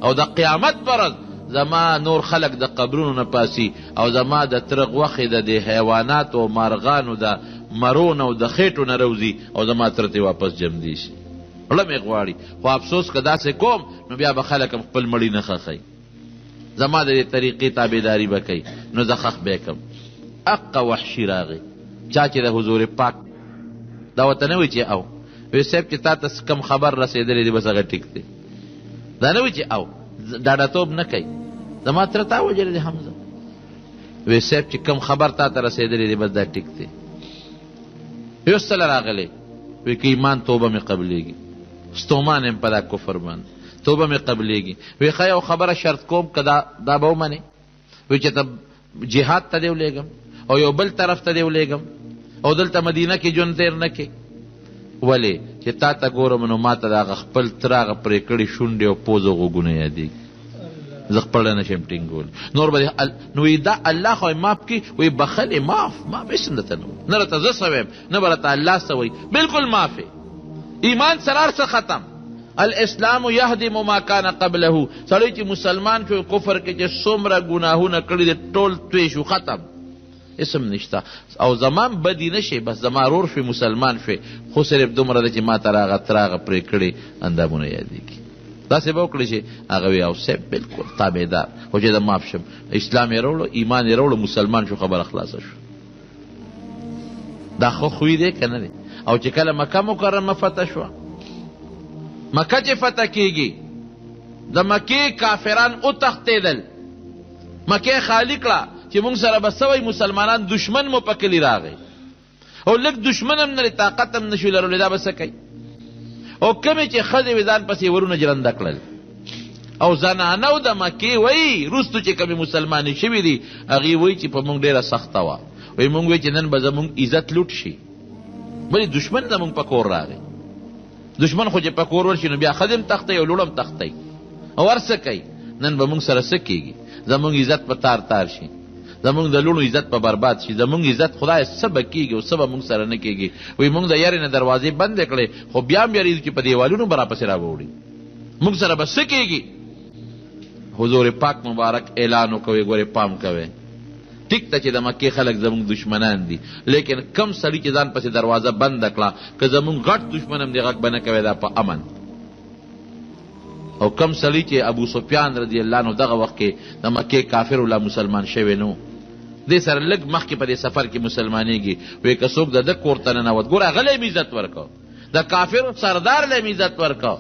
او د قیامت پر ورځ زما نور خلک د قبرونو نه پاڅي او زما د تره غوښې د دې حیواناتو او مارغانو د مرو نه او د خېټو نه روځي او زما تره ترې واپس جمدې شي. زړه مې غواړي، خو افسوس که داسې کوم نو بیا به خلک هم خپل مړي نه ښخوي، زما د دې طریقې تابعداري به کوي، نو زه ښخ به یې کړم. اقه وحشي راغی، چا چې د حضور پاک دا ورته نه وي چې او وی صاحب چې تا ته کوم خبر رسېدلی دی بس هغه ټیک دی، دا نه وي چې او ډاډهتوب نه کوي، زما تره تا وژلی دی حمزه، وی صاحب چې کوم خبر تا ته رسېدلی دی بس دا ټیک دی. یو څله راغلی وی که ایمان توبه مې قبلېږي، ستومان یم په دا کفر باندې، توبه مې قبلېږي. وی ښه یو خبره شرط کوم که دا دا به ومنې؟ وی چې ته جهاد ته دې ولېږم او یو بل طرف ته دې ولېږم او دلته مدینه کې ژوند تېر نه کړې، ولې چې تا ته ګورم نو ما ته د هغه خپل تره هغه پرې کړې شونډې او پوزه غوږونه یادېږي، زه خپله نه شم ټینګولی نور به نو وایي دا الله خو یې معاف کړي، وایي بخښل یې معاف معاف هېڅ هم درته نه وایي، نه راته زه څه وایم نه به راته الله څه وایي، بالکل معاف یې، ایمان سره هر څه ختم. الاسلام یهدم ما کان قبله، سړی چې مسلمان شو کفر کې چې څومره ګناهونه کړي دي ټول توی شو، ختم، هېڅ هم نشته. او زما هم بدي نه شي، بس زما ورور شوې مسلمان شوې، خو صرف دومره ده چې ما ته راغه تراغه پرې کړې اندامونه یادېږي. داسې به وکړي چې هغه وي او صاحب بالکل تابعدار، خو چې زه معاف شم، اسلام یې راوړو، ایمان یې راوړو، مسلمان شو، خبره خلاصه شو. دا ښه خوی دی که نه دی؟ او چې کله مکه مکرمه فتح شوه، مکه چې فتح کیږي، د مکې کافران وتښتېدل، مکه خالي کړه چې مونږ سره به څه وایي مسلمانان، دښمن مو په کلي راغی او لږ دښمن هم نه لري، طاقت هم نشو لرلی، دا به څه کوي؟ او کومې چې ښځې وې ځان پسې ورونه ژرنده کړل او زنانو د مکې وایي وروستو چې کومې مسلمانې شوې دي هغې وایي چې په مونږ ډېره سخته وه، وایي مونږ وایي چې نن به زمونږ عزت لوټ شي، ولې دښمن زمونږ په کور راغی، دښمن خو چې په کور ورشي نو بیا ښځې هم تښتوي او لوڼه هم تښتوي او هر څه کوي، نن به مونږ سره څه کېږي، زمونږ عزت به تار تار شي، زمونږ د لوڼو عزت به برباد شي، زمونږ عزت خدای څه به کېږي او څه به مونږ سره نه کېږي. وایي مونږ د یرې نه دروازې بندې کړې خو بیا هم یرېدو چې په دیوالونو به راپسې راوړي، مونږ سره به څه کېږي؟ حضور پاک مبارک اعلان وکړ، وایي ګورې پام کوئ، ټیک ده چې د مکې خلک زمونږ دښمنان دي، لیکن کوم سړي چې ځان پسې دروازه بنده کړه، که زمونږ غټ دښمن هم دی غږ به نه کوي، دا په امن. او کوم سړي چې ابو سفیان رضی الله عنه دغه وخت کې د مکې کافر و، لا مسلمان شوی نه و، دې سره لږ مخکې په دې سفر کې مسلمانېږي، وایي که څوک د ده کور ته ننوت، ګوره هغه له یې عزت ورکړ، د کافرو سردار له یې عزت ورکړ،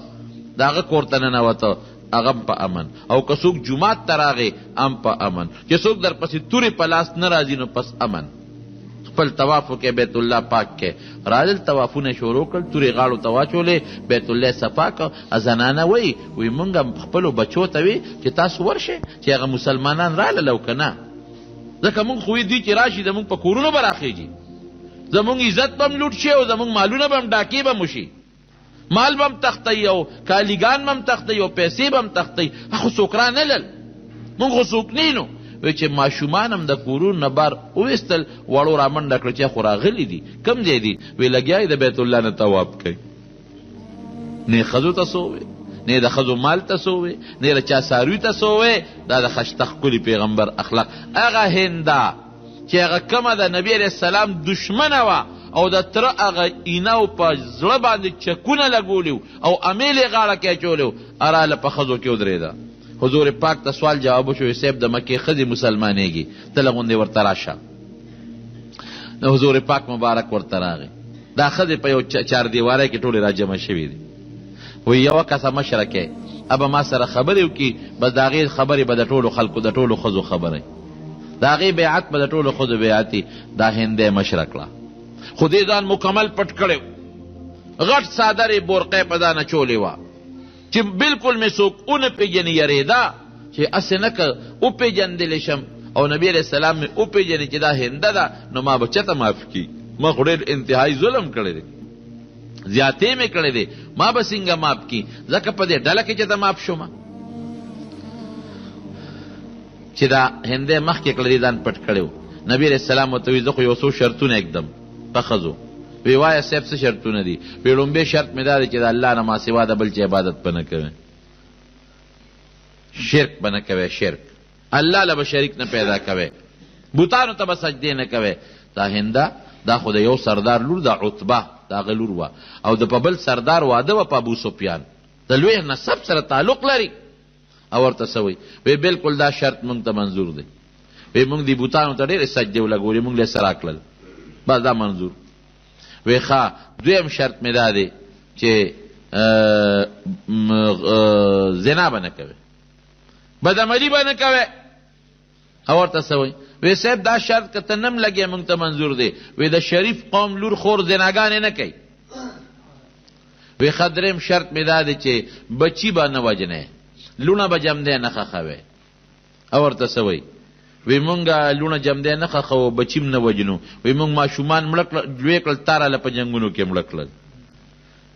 د هغه کور ته ننوته هغه هم په امن، او که څوک جومات ته راغی هم په امن، چې څوک درپسې تورې په لاس نه راځي نو پس امن. خپل طواف وکړي، بیت الله پاک کړي، راغلل طوافونه یې شروع کړل، تورې غاړو ته واچولې، بیت الله یې صفا کړ. زنانه وایي، وایي مونږ خپلو بچو ته وي چې تاسو ورشئ چې هغه مسلمانان رالل او که نه، ځکه مونږ خو وي دوی چې راشي زمونږ په کورونو به راخېږي، زمونږ عزت به هم لوټ شي او زمونږ مالونه به هم ډاکې به هم وشي، مال به هم تښتوي او کالیګان به هم تښتوي او پیسې به هم تښتوي، خو څوک را نه لل، مونږ خو څوک نه نو. وایي چې ماشومان هم د کورونو نه بار وویستل، وړو را منډه کړه چې خو راغلي دي، کوم ځای دي؟ وایي لګیا یې د بیت الله نه طواف کوي. نه یې ښځو ته څه وویل، نه یې د ښځو مال ته څه وویل، نه یې د چا څاروي ته څه وویل. دا د خشته ښکلي پیغمبر اخلاق. هغه هنده چې هغه کومه د نبي علیه السلام دښمنه وه او د تره هغه اینه او په زړه باندې چکونه لګولي او امیل یې غاړه کې اچولی و، راله په ښځو کې ودرېده. حضور پاک ته سوال جواب وشو، صاحب د مکې ښځې مسلمانېږي، ته له غوندې ورته راشه. نو حضور پاک مبارک ورته راغی. دا ښځې په یو چاردیوالۍ کې ټولې راجمع شوې دي. وایي یوه کسه مشره کې ابه ما سره خبرې وکړي، بس د هغې خبرې به د ټولو خلکو د ټولو ښځو خبره وي، د هغې بیعت به د ټولو ښځو بیعت وي. دا هندۍ مشره کړه، خو دې ځان مکمل پټ کړی و، غټ څادر یې بورقه په ځان اچولې وه چې بلکل مې څوک ونه پېژني. یرېده چې هسې نه که وپېژندل شم او نبي علیه السلام مې وپېژني چې دا هنده ده نو ما به چېرته معاف کړي، ما خو ډېر انتهایي ظلم کړی دی، زیاتې مې کړی دی، ما به څنګه معاف کړي، ځکه په دې ډله کې چېرته معاف شوم. چې دا هندی مخکې کړه، دې ځان پټ کړی و. نبي علیه السلام ورته وویل، زه خو یو څو شرطونه ږدم په ښځو. وی وایه صاحب څه شرطونه دي؟ وی ړومبی شرط مې دا دی چې د الله نه ماسوا د بل چا عبادت به نه کوې، شرک به نه کوې، شرک الله له به شریک نه پیدا کوې، بتانو ته به سجدې نه کوې. دا هنده دا خو د یو سردار لور ده، عتبه د هغه لور وه، او د په بل سردار واده وه په ابو سفیان، د لوی نسب سره تعلق لري. او ورته څه وایي؟ وی بلکل دا شرط مونږ ته منظور دی. وی مونږ دې بوتانو ته ډېرې سجدې ولګولې، مونږ له څه راکړل، بس دا منظور. وی ښه دویم شرط مې دا دی چې زنا به نه کوې، بدعملي به نه کوې. او ورته څه وایي؟ وی صاحب دا شرط که ته نم لګې مونږ ته منظور دی. وی د شریف قوم لور خور زناګانې نه کوي. وی ښه دریم شرط مې دا دی چې بچي به نه وژنې، لوڼه به جمدی نه ښخوې. او ورته څه وایي؟ وی مونږ لوڼه جمدی نه ښخوو، بچي هم نه وژنو. وی مونږ ماشومان مړه کړل، لوی کړل، تا راله په جنګونو کې مړه کړل.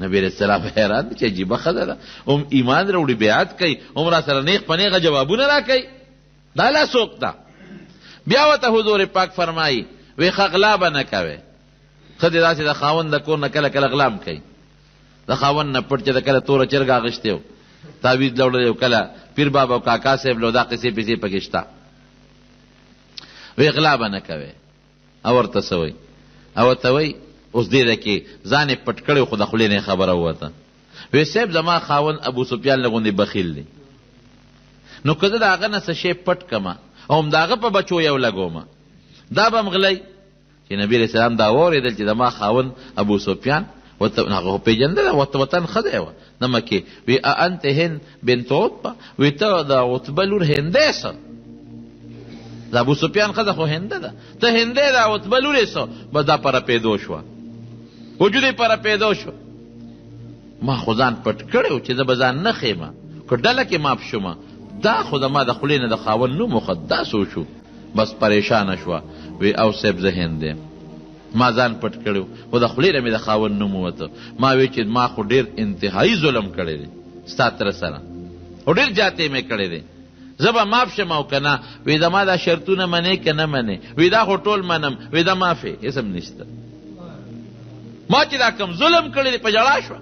نبی علیه السلام حیران دی چې عجیبه ښځه ده، هم ایمان راوړي، بیعت کوي، هم راسره نیغ په نیغه جوابونه راکوي، دا لا څوک ده؟ بیا ورته حضور پاک فرمایي، وی ښه غلا به نه کوې. ښځې داسې د خاوند د کور نه کله کله غلا هم کوي، د خاوند نه پټ چې د کله توره چرګه اخیستې او تعویذ له وړلی او کله پیر بابا او کاکا صاحب له، دا قصې پیسې پکې شته. وی غلا به نه کوې. او ورته څه وایي؟ او ورته وایي اوس دې ده کې ځان یې پټ کړی خو د خولې نه یې خبره ووته. وی صاحب زما خاوند ابو سفیان له غوندې بخیل دی، نو که زه د هغه نه څه شی پټ کړم او هم د هغه په بچو یو لګوم دا به هم غلی. چې نبی علیه السلام دا واورېدل چې زما خاوند ابو سفیان ورته هغه خو پېژندلی ورته وطن ښه دی وه د مکې. وی انت هند بنت عتبه، وی ته د عتبه لور هندی څه؟ د ابو سفیان ښځه خو هنده ده، ته هندی د عتبه لور یې څه؟ بس دا په رپېدو شوه، وجود یې په رپېدو شو. ما خو ځان پټ کړی و چې زه به ځان نه ښیم، که ډله کې معاف شوم، دا خو زما د خولې نه د خاوند نوم وخوت، دا څه وشو؟ بس پریشانه شوه، وی او صاحب زه هند یم، ما ځان پټ کړی و، خو د خولې نه مې د خاوند نوم ووته، ما وی چې ما خو ډېر انتهایي ظلم کړی دی ستا تره سره، خو ډېر جاتې مې کړی دی، زه به معاف شم او که نه؟ وی زما دا شرطونه منې که نه منې؟ وی دا خو ټول منم. وی دا معاف یې، هېڅ هم نشته. ما چې دا کوم ظلم کړی دی په ژړا شوه،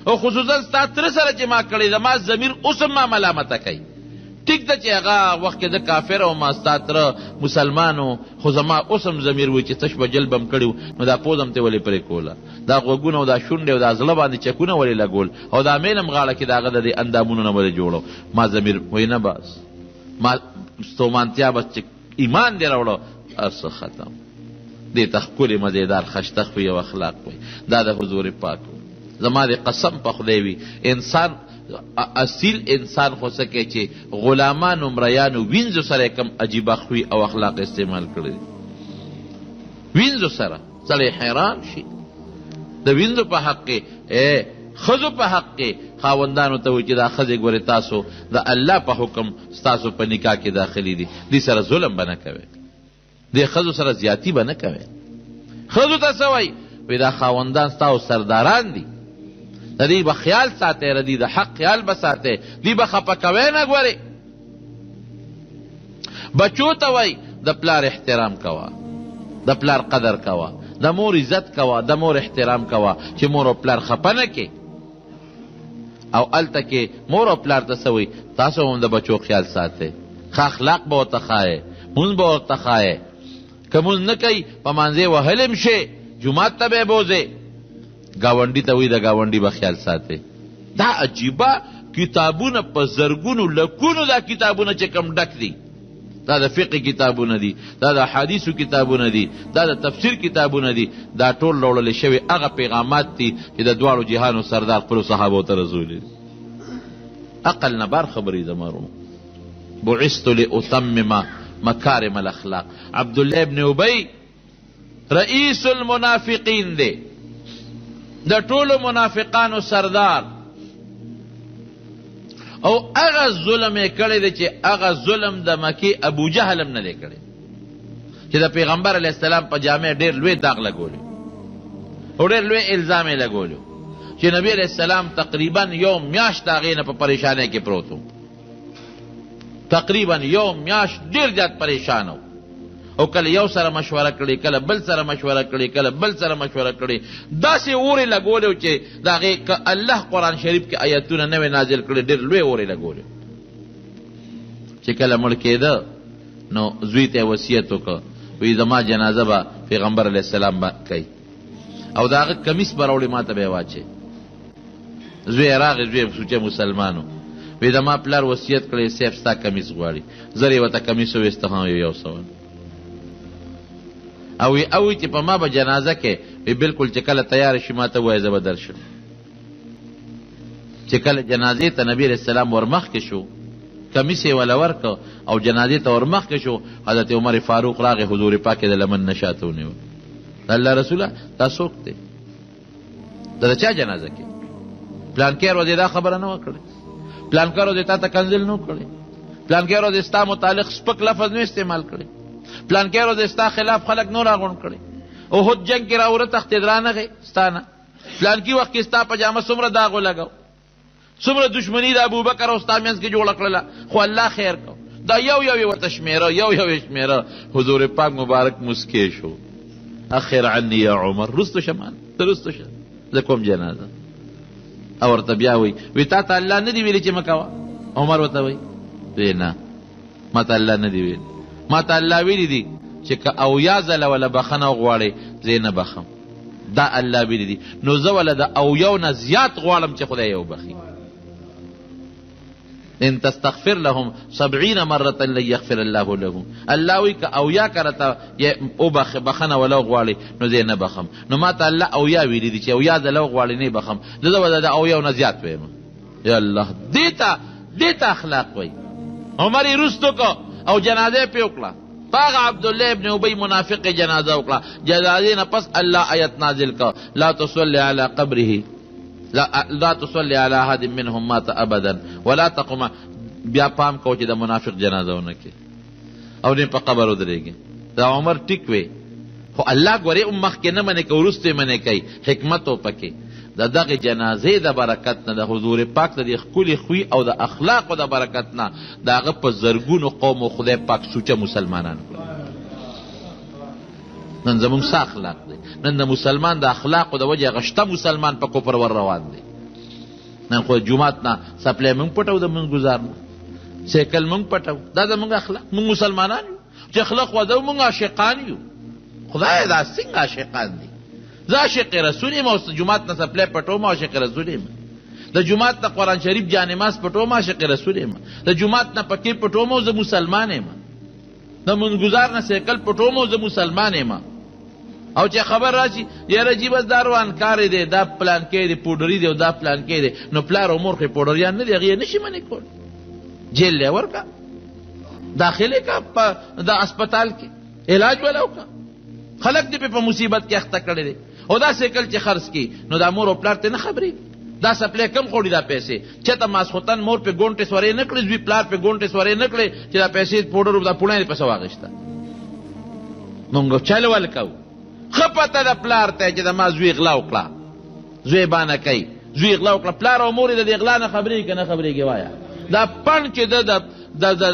او خصوصا ستا تره سره چې ما کړی، زما ضمیر اوس هم ما ملامته کوي. ټیک ده چې هغه وخت کې زه کافر وم، ستا تره مسلمان و، خو زما اوس هم ضمیر وایي چې تش وژل به هم کړي وو، نو دا پوزه هم ترې ولې پرې کوله، دا غوږونه او دا شونډې او دا زړه باندې چکونه ولې لګول، او دا میل هم غاړه کې د هغه د دې اندامونو نه ولې جوړو؟ ما ضمیر وایي نه، بس ما ستومانتیا، بس چې ایمان دې راوړو هر څه ختم. دې ته ښکلې مزېدار خشته خوی او اخلاق وایي. دا د حضور پاک و. زما دې قسم په خدای وي، انسان اصیل انسان خو څه کوي چې غلامانو مریانو وینځو سره یې کوم عجیبه خوی او اخلاق استعمال کړي دي. وینځو سره سړی حیران شي. د وینځو په حق کې، ښځو په حق کې خاوندانو ته وایي چې دا ښځې ګورې تاسو د الله په حکم ستاسو په نکاح کې داخلي دي، دې سره ظلم به نه کوئ، دې ښځو سره زیاتی به نه کوئ. ښځو ته څه وایي؟ وایي دا خاوندان ستاسو سرداران دي، د دوی به خیال ساتئ، د دوی د حق خیال به ساتئ، دوی به خفه کوئ نه. ګورې بچو ته وایي د پلار احترام کوه، د پلار قدر کوه، د مور عزت کوه، د مور احترام کوه چې مور او پلار خفه نه کړې. او هلته کې مور او پلار ته څه وایي؟ تاسو هم د بچو خیال ساتئ، ښه اخلاق به ورته ښایئ، مونځ به ورته ښایئ، که مونځ نه کوي په مانځې وهلی هم شې، جومات ته به یې بوځې. ګاونډي ته وایي د ګاونډي به خیال ساتئ. دا عجیبه کتابونه په زرګونو لکونو دا کتابونه چې کوم ډک دي، دا د فقه کتابونه دي، دا د احادیثو کتابونه دي، دا د تفسیر کتابونه دي، دا ټول راوړل شوي هغه پیغامات دي چې د دواړو جهانو سردار خپلو صحابو ته رسولي دي. عقل نه بار خبرې زما وروڼو. بعثت لأتمم مکارم الاخلاق. عبدالله ابن ابی رئیس المنافقین دی، د ټولو منافقانو سردار، او هغه ظلم یې کړی دی چې هغه ظلم د مکې ابو جهل هم نه دی کړی، چې د پیغمبر علیه السلام په جامع ډېر لوی داغ لګولی او ډېر لوی الزام یې لګولی چې نبی علیه السلام تقریبا یو میاشت د هغې نه په پریشانۍ کې پروت و. تقریبا یو میاشت ډېر زیات پریشان و او کله یو سره مشوره کړې، کله بل سره مشوره کړې، کله بل سره مشوره کړې، داسې اور یې لګولی و چې د هغې که الله قرآن شریف کې آیتونه نه وی نازل کړي، ډېر لوی اور یې لګولی. چې کله مړ کېده نو زوی ته یې وصیت وکړ، وایي زما جنازه به پیغمبر علیه السلام به کوي او د هغه کمیس به راوړي ما ته به یې واچوي. زوی یې راغی، زوی یې سوچه مسلمان و، وی د ما پلار وصیت کړی صاحب ستا کمیس غواړي. زر یې ورته کمیس وویسته، ها یو سوال او وی او چې په ما به جنازه کې، وی بالکل چې کله تیار شي ما ته ووایه زه به درشم. چې کله جنازې ته نبی علیه السلام ورمخکې شو، کمیس یې وله ورکړ او جنازې ته ورمخکې شو، حضرت عمر فاروق راغی، حضور پاک یې د لمن نه شاته ونیوه. د الله رسوله دا څوک دی؟ دا د چا جنازه کې؟ پلانکې ورځ دا خبره نه وکړې، پلانکې ورځ تا ته کنځل نه وکړې، پلانکې ورځ ستا متعلق سپک لفظ نه استعمال کړې، پلانکې ورځ ستا خلاف خلک نور راغونډ کړي، احد جنګ کې راوره تښتېد رانغی ستا نه، پلانکي وخت کې ستا په جامه څومره داغ ولګاو، څومره دښمني د ابوبکر او ستا منځ کې جوړه کړله، خو الله خیر کو. دا یو یو یې ورته شمېره، یو یو یې شمېره. حضور پاک مبارک مسکی شو، اخر عني یا عمر، وروسته شه مانه، ته وروسته شه، زه کوم جنازه. او ورته بیا وایي، وایي تا ته الله نه دي ویلي چې مه کوه؟ عمر ورته وایي، وایي نه، ما ته الله نه دي ویلي، ما ته الله ویلي دي چې که اویا ځله وله بخښنه وغواړې زه یې نه بخښم. دا الله ویلي دي، نو زه وله د اویو نه زیات غواړم چې خدای یې وبخښي. ان تستغفر لهم سبعین مرة لن یغفر الله لهم. الله وایي که اویا کرته یې وبخښې، بخښنه وله وغواړې نو زه یې نه بخښم. نو ما ته الله اویا ویلي دي چې اویا ځله وغواړې نه یې بخښم، زه وله د اویو نه زیات وایم. یا الله، دې ته دې ته اخلاق وایي. عمر یې وروسته کړ او جنازه یې پرې وکړه. په هغه عبدالله ابن ابی منافق یې جنازه وکړه. جنازې نه پس الله آیت نازل کړ، لا تصلی علی قبره لا, لا تصلی علی احد منهم مات ابدا ولا تقم. بیا پام کو چې د منافق جنازه ونه کړي او نه په قبر ودرېږي. دا عمر ټیک وي، خو الله ګورې هم مخکې نه منې که وروسته یې منې کوي، حکمت و پکې. د دغې جنازې د برکت نه، د حضور پاک د دې ښکلي خوی او د اخلاقو د برکت نه، د هغه په زرګونو قومو خدای پاک سوچه مسلمانان کړل. نن زموږ څه اخلاق دی؟ نن د مسلمان د اخلاقو د وجې هغه شته مسلمان په کفر ور روان دی. نن خو جومات نه څپلی موږ پټو، د مونږ ګزار نه سیکل موږ پټو. دا زموږ اخلاق، موږ مسلمانان یو چې خوله خوځو، موږ عاشقان یو. خدای دا څنګه عاشقان دي؟ زه عاشق رسول یم او جومات نه څپلی پټوم، عاشق رسول یم. د جومات نه قرآن شریف جانماز پټوم، عاشق رسول یم. د جومات نه پکې پټوم او زه مسلمان یم. د منګزار نه سیکل پټوم او زه مسلمان یم. او چې خبر راشي یاره جی بس دا روان کار دی، دا پلانکی دی پوډري دی او دا پلانکی دی، نو پلار او مور خو یې پوډریان نه دي، هغې یې نه شي منې کولی. جیل له ورکړه، داخل یې کړه په د هسپتال کې، علاج وله وکړه. خلک دې پرې په مصیبت کې اخته کړی دی. او دا سیکل چې خرڅ کړي نو دا مور او پلار ته نه خبرېږي. دا سپلی کم خوړي دا پیسې چېرته ماسخوتن مور پې ګونټې سورې نه کړې، زوی پلار پې ګونټې سورې نه کړې چې دا پیسې پوډر دا پوڼی دې په څه واخیسته. مونږ چل ول کوو. ښه پته ده پلار ته چې د ما زوی غلا وکړه، زوی بانه کوي، زوی غلا وکړه، پلار او مور یې د دې غلا نه خبرېږي که نه خبرېږي؟ وایه دا پڼ چې ده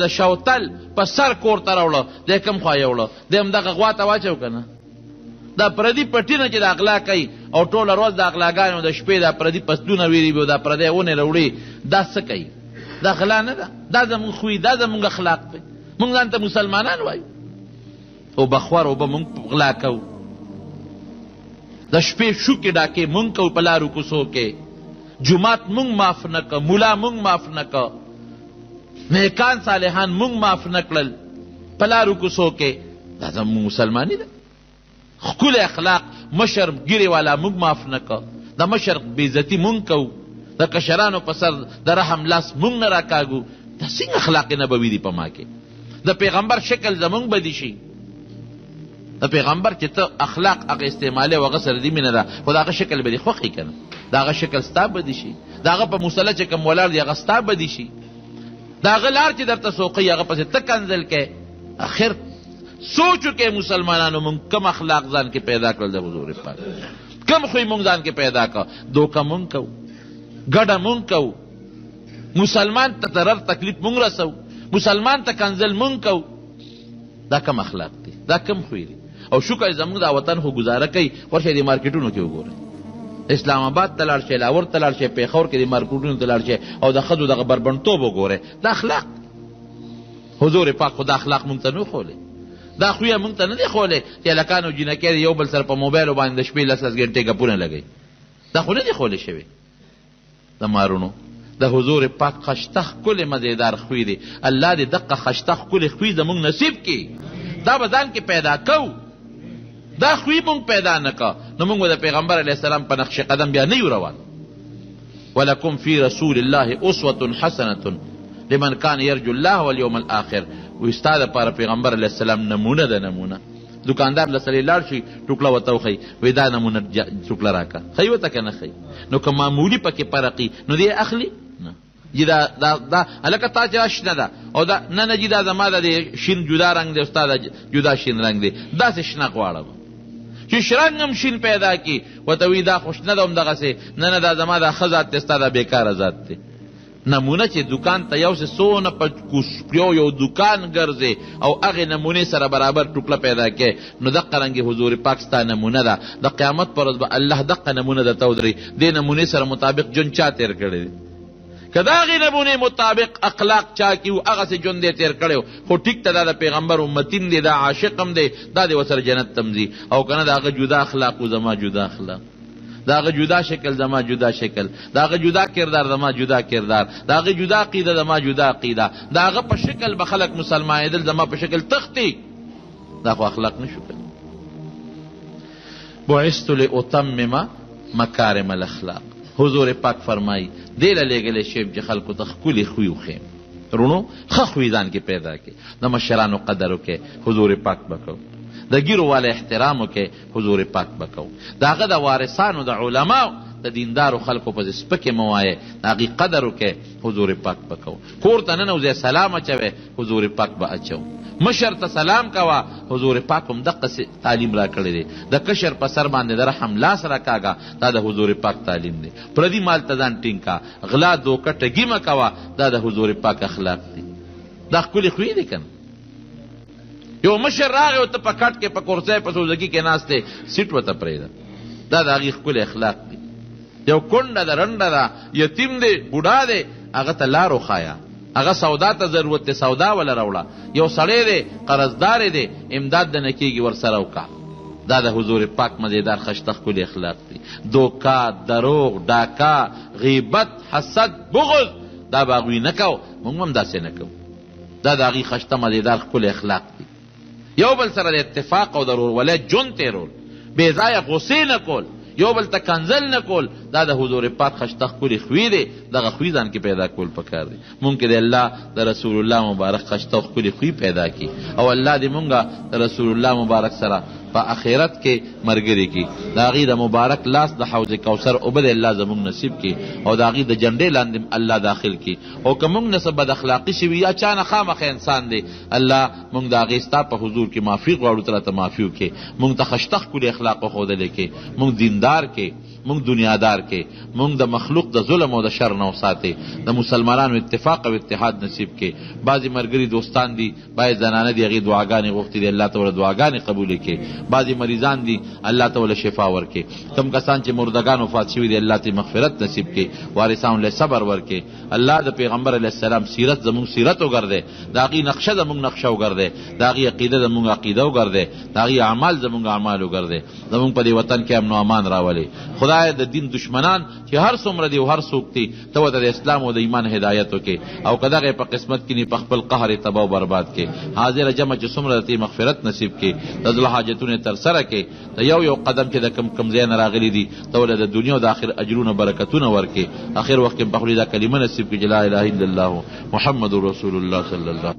د شوتل په سر کور ته راوړه، دی کوم خوا یې وړه؟ دی همدغه غوا ته واچو که نه؟ دا پردي پټي نه چې دا غلا کوي او ټوله ورځ دا غلاګانې او د شپې دا پردي پسلونه ویریبي او دا پردی ونې راوړي، دا څه کوي؟ دا غلا نه ده، دا زموږ خوی، دا زموږ اخلاق دی. موږ ځان ته مسلمانان وایو، اوبه خور اوبه موږ غلا کوو، د شپې شوکې ډاکې موږ کوو په لارو کوڅو کې، جومات موږ معاف نه کړ، ملا موږ معاف نه کړ، نیکان صالحان موږ معاف نه کړل. په لارو کوڅو کې. دا زموږ مسلماني ده. ښکلی اخلاق مشر ږیرې والا موږ معاف نه کړ، د مشر بېعزتي موږ کوو، د کشرانو په سر د رحم لاس موږ نه راکاږو. دا څنګه اخلاق نبوي دي په ما کې؟ د پیغمبر شکل زموږ بدی شي. د پیغمبر چې ته اخلاق هغه استعمالوې او هغه سره دې مینه ده، خو د هغه شکل به دې خوښ وي که نه؟ د هغه شکل ستا بدی شي. د هغه په مصلی چې کوم ولاړ دی هغه ستا بدی شي. د هغه لار چې درته سوقوي هغه پسې ته کنځل کوې. اخر سوچ وکړئ مسلمانانو، مونږ کوم اخلاق ځان کې پیدا کړل د حضور پاک؟ کوم خوی مونږ ځان کې پیدا کړ؟ دوکه مونږ کوو، ګډه مونږ کوو، مسلمان ته ضرر تکلیف مونږ رسوو، مسلمان ته کنځل مونږ کوو. دا کوم اخلاق دی؟ دا کوم خوی دی؟ او شکر زموږ دا وطن خو ګزاره کوي. ورشئ دې مارکیټونو کې وګورئ، اسلام آباد ته لاړ شئ، لاهور ته لاړ شئ، پېښور کې دې مارکیټونو ته لاړ شئ او د ښځو دغه بربنډتوب وګورئ. دا اخلاق حضور پاک خو دا اخلاق مونږ ته نه ښولی، دا خویه مونږ ته نه دی ښولی چې هلکان او جینکۍ یو بل سره په موبایلو باندې د شپې لس لس ګنټې ګپونه لګوي. دا خو نه دی ښولی شوی. د مارونو د حضور پاک خشته ښکلې مزیدار خوی دی. الله دې دقه خشته ښکلې خوی زمونږ نصیب کړي. دا به ځان کې پیدا کوو. دا خوی مونږ پیدا نه کړ نو مونږ به د پیغمبر علیه السلام په نقش قدم بیا نه یو روان. ولکم فی رسول الله اسوة حسنة لمن کان یرجو الله والیوم الاخر. وایي ستا دپاره پیغمبر علیه السلام نمونه ده، نمونه. دکاندار له سړی لاړ شي ټوکړه ورته وښیي، وایي دا نمونه ټوکړه راکړه، ښیي ورته که نه ښیي؟ نو که معمولي پکې فرق وي نو دی اخلي نه. جي دا دا دا هلکه تا چې دا شنه ده او دا نه نه جي دا زما د دې شین جدا رنګ دی او ستا دا جدا شین رنګ دی، داسې شنه غواړم چې شرنګ هم شین پیدا کړي. ورته وایي دا خو شنه ده همدغسې، نه نه دا زما دا ښه ذات دی ستا دا بېکاره ذات دی. نمونه چې دوکان ته یوسې څونه په یو یو دوکان ګرځې او هغې نمونې سره برابر ټوکړه پیدا کړې، نو دقه رنګې حضور پاک ستا نمونه ده. د قیامت پر ورځ به الله دقه نمونه درته ودروي. دې نمونې سره مطابق ژوند چا تېر کړی دی؟ که د هغې نمونې مطابق اخلاق چا کې وو هغسې ژوند یې تېر کړی و، خو ټیک ته دا د پیغمبر امتیم دی، دا عاشق هم دی، دا دې ورسره جنت ته هم ځي. او که نه د هغه جدا اخلاق و زما جدا اخلاق، د هغه جدا شکل زما جدا شکل، د هغه جدا کردار زما جدا کردار، د هغه جدا عقیده زما جدا عقیده، د هغه په شکل به خلک مسلمانېدل زما په شکل تښتي. دا خو اخلاق نشو کړی. بعثت لاتمم مکارم الاخلاق. حضور پاک فرمایي دې له لېږلی شوی یم چې خلکو ته ښکلي خوی وښیم. روڼو ښه خوی ځان کې پیدا کړي، د مشرانو قدر وکړي، حضور پاک به کوو، د ږیرو والا احترام وکړي، حضور پاک به کوو، د هغه د وارثانو د علماو د دیندارو خلکو پسې سپکې مه وایئ، د هغوی قدر وکړئ، حضور پاک به کوو. کور ته ننوځئ سلام اچوئ، حضور پاک به اچوو. مشر ته سلام کوه، حضور پاک هم دقسې تعلیم راکړی دی. د کشر په سر باندې د رحم لاس راکاږه، دا د حضور پاک تعلیم دی. پردي مال ته ځان ټینګ کا، غلا دوکه ټګي مه کوه، دا د حضور پاک اخلاق دي. دا ښکلي خوی دی که نه؟ یو مشر راغی او ته په کټ کې په کرسۍ په سوزکي کې ناست دی، سیټ ورته پرېږده، دا د هغې ښکلي اخلاق دي. یو کونډه ده، رنډه ده، یتیم دی، بوډا دی، هغه ته لار وښایه، هغه سودا ته ضرورت دی، سودا وله راوړه. یو سړی دی، قرضدار دی، امداد د نه کېږي، ورسره وکړه. دا د حضور پاک مزیدار خشته ښکلي اخلاق دي. دوکه، دروغ، ډاکه، غیبت، حسد، بغض، دا به هغوی نه کوو، موږ هم داسې نه کوو. دا د هغوی خشته مزیدار ښکلي اخلاق دي. یو بل سره د اتفاق او د ورورولۍ ژوند تېرول، بې ځایه غوسې نه کول، یو بل ته کنځل نه کول، دا د حضور پاک خشته ښکلي خوی دی. دغه خوی ځان کې پیدا کول پکار دي. مونږ کې د الله د رسول الله مبارک خشته او ښکلي خوی پیدا کړي او الله دې مونږ د رسول الله مبارک سره په اخرت کې مرګري کړي. د هغوی د مبارک لاس د حوض کوثر اوبه دې الله زمونږ نصیب کړي او د هغوی د جنډې لاندې الله داخل کړي. او که مونږ نه څه بد اخلاقي شوي یا چا نه خامخا انسان دی، الله مونږ د هغې ستا په حضور کې معافي غواړو، ته راته معافي وکړې، مونږ ته خشته ښکلي اخلاق وښودلې کې، مونږ دیندار کې، مونږ دنیادار کې، مونږ د مخلوق د ظلم او د شر نه وساتې، د مسلمانانو اتفاق او اتحاد نصیب کې. بعضې مرګري دوستان دي، بعضې زنانه دي، هغې دعاګانې غوښتې دي، الله ته ورله دعاګانې قبولې کې. بعضې مریضان دي، الله ته ورله شفا ورکړي. کوم کسان چې مردګان وفات شوي دي، الله ترې مغفرت نصیب کړي، وارثانو له صبر ورکړي. الله د پیغمبر علیه السلام سیرت زموږ سیرت وګرځوي، د هغوی نقشه زموږ نقشه وګرځوي، د هغوی عقیده زموږ عقیده وګرځوي، د هغوی اعمال زموږ اعمال وګرځوي. زموږ په دې وطن کې امن او امان راولي. خدای خدای د دین دشمنان چې هر څومره دي او هر څوک دي، ته ورته د اسلام او د ایمان هدایت وکړې او که دغه یې په قسمت کې نه په خپل قهر یې تباه او برباد کړې. حاضره جمع چې څومره ده ته یې مغفرت نصیب کړې، د زړه حاجتونه یې ترسره کړې، د یو یو قدم چې د کوم کوم ځای نه راغلي دي ته ورله د دنیا او د آخر اجرونه برکتونه ورکړې، اخر وخت کې په خولې دا کلمه نصیب کړې چې لا اله الا الله محمد رسول الله صلی الله.